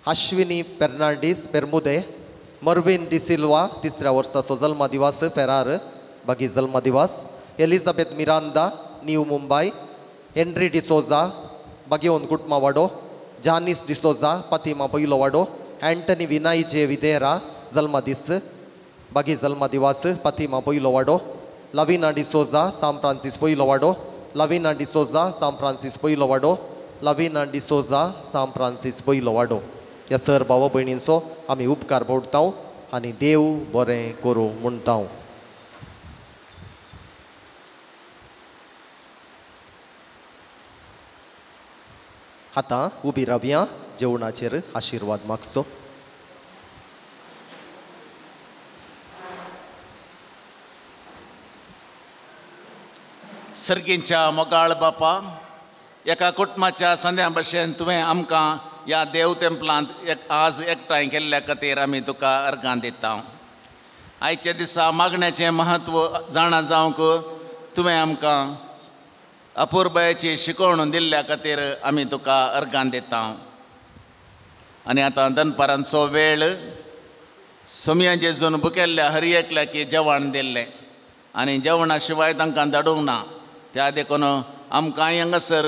अश्विनी फेर्नांडीस पेरमुदे, मर्विन डिसिल्वा तिसऱ्या वर्साचो जल्मा दिवस फेरार बागी जल्मा दिवस, Elizabeth Miranda new Mumbai, Henry D'Souza बागेवन कुटुंबा वाडो, जानीस डिसोजा पातिमा पयलो वाडो, एंटनी विनाय जे विदेरा जल्मा दीस बागी जल्मा दिवस पातिमा पयलो वाडो, लाविना डिसोजा साम फ्रांसीस पयलो वाडो, लाविना डिसोजा साम फ्रांसीस पयलो वाडो, लाविना डिसोजा साम फ्रांसीस पयलो वाडो. ह्या सर भाव भयणींचो आमी उपकार बोडता आनी देव बरें करूं म्हणटा. आतां उबी रावया, जेवणाचेर आशिर्वाद मागचो. सर्गींच्या मोगाळ बापा, एका कुटुंबाच्या संद्या भशेन तुवें आमकां ह्या देव तेंपलांत आज एकठांय केल्ल्या खातीर आमी तुका अर्गां दिता. आयच्या दिसा मागण्याचें म्हत्व जाणा जावंक तुवें आमकां अपुरबायेची शिकवण दिल्ल्या खातीर आमी तुका अर्गां दिता. आनी आतां दनपारांचो वेळ, सोमया जेजून भुकेल्ल्या हर एकल्याक जेवण दिल्लें आनी जेवणा शिवाय तांकां धाडूंक ना. त्या देखून आमकांय हांगासर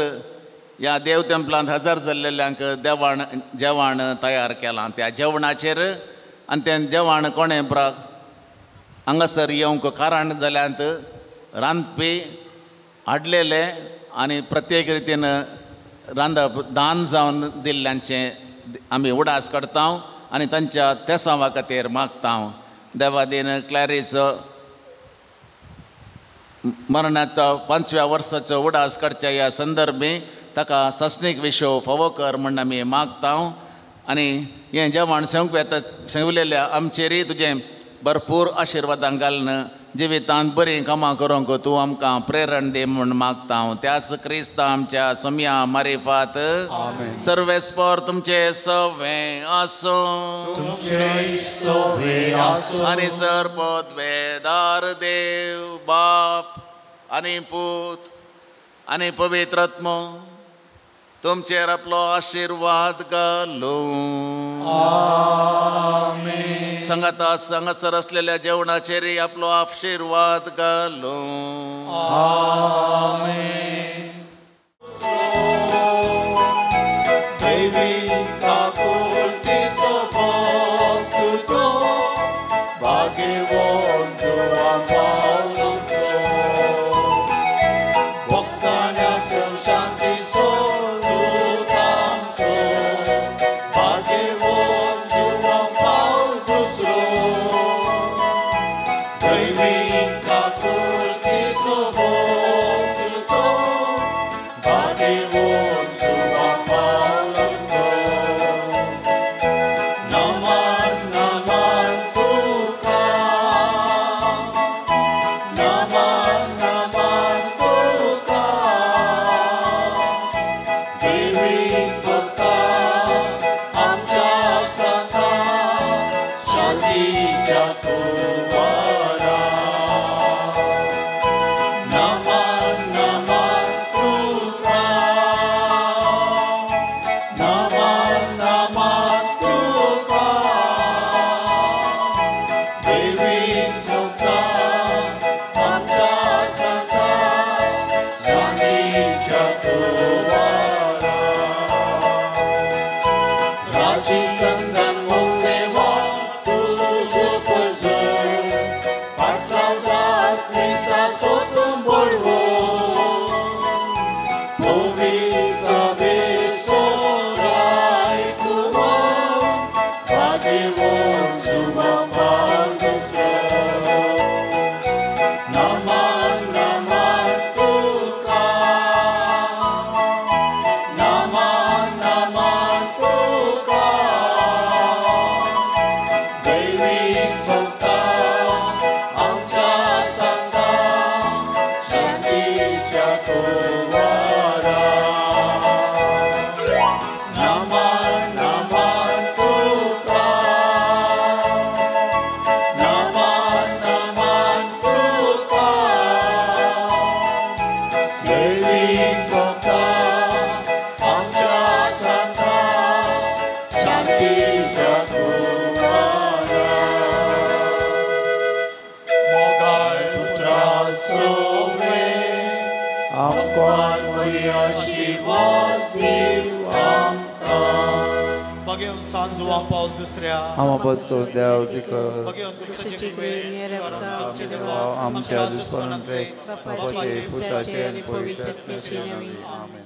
ह्या देव तेंपलांत हजर जाल्लेल्यांक देवाण जेवण तयार केलां. त्या जेवणाचेर आनी तें जेवण कोणें हांगासर येवंक कारण जाल्यात रांदपी हाडलेले आनी प्रत्येक रितीन रांदप दान जावन दिल्ल्यांचें आमी उडास करता आनी तांच्या तेसांवा खातीर मागता. देवादीन क्लॅरीचो मरणाचो 5व्या वर्साचो उडास काडच्या ह्या संदर्भी ताका सासणीक विशो फावो कर म्हूण आमी मागता. आनी हें जेवण सेवंक येता सेवलेल्या आमचेरय तुजें भरपूर आशिर्वादां घालून जिवितांत बरीं कामां करूंक तूं आमकां प्रेरण दी म्हूण मागता. त्याच क्रिस्ता आमच्या सोम्या मारिफात सर्वेस्पर तुमचें सवें आसूं आनी सर पदवेदार देव बाप आनी पूत आनी पवित्र आत्मो तुमचेर आपलो आशिर्वाद घालूं. संगाता हांगासर आसलेल्या जेवणाचेरय आपलो आशिर्वाद घालूं. आमच्या पुरजोर पाटलावदार क्रिस्ताचो तुंबळवो पवित्र रायकुमार भाग्यवान जुवां पावल दुसरो नमन नमन तुका नमन नमन तुका दैवीक भक्ता आमच्या सांगा शांतीच्या कुवारा नमन नमन तुका नमन नमन तुका दैवीक भक्ता आमच्या सांगा शांतीच्या कुवारा मोगाळ पुत्रा सोवे आमकां मरियाची वाट दिव आमकां बघेवन सान जुवां पावल दुसऱ्या आमा पत्तो देव कर बघेवन कृपेन आमचे देवा आमच्या दुस्परांतले बापाचे पुताचे आनी पवित्र आत्म्याचे नांवी आमेन.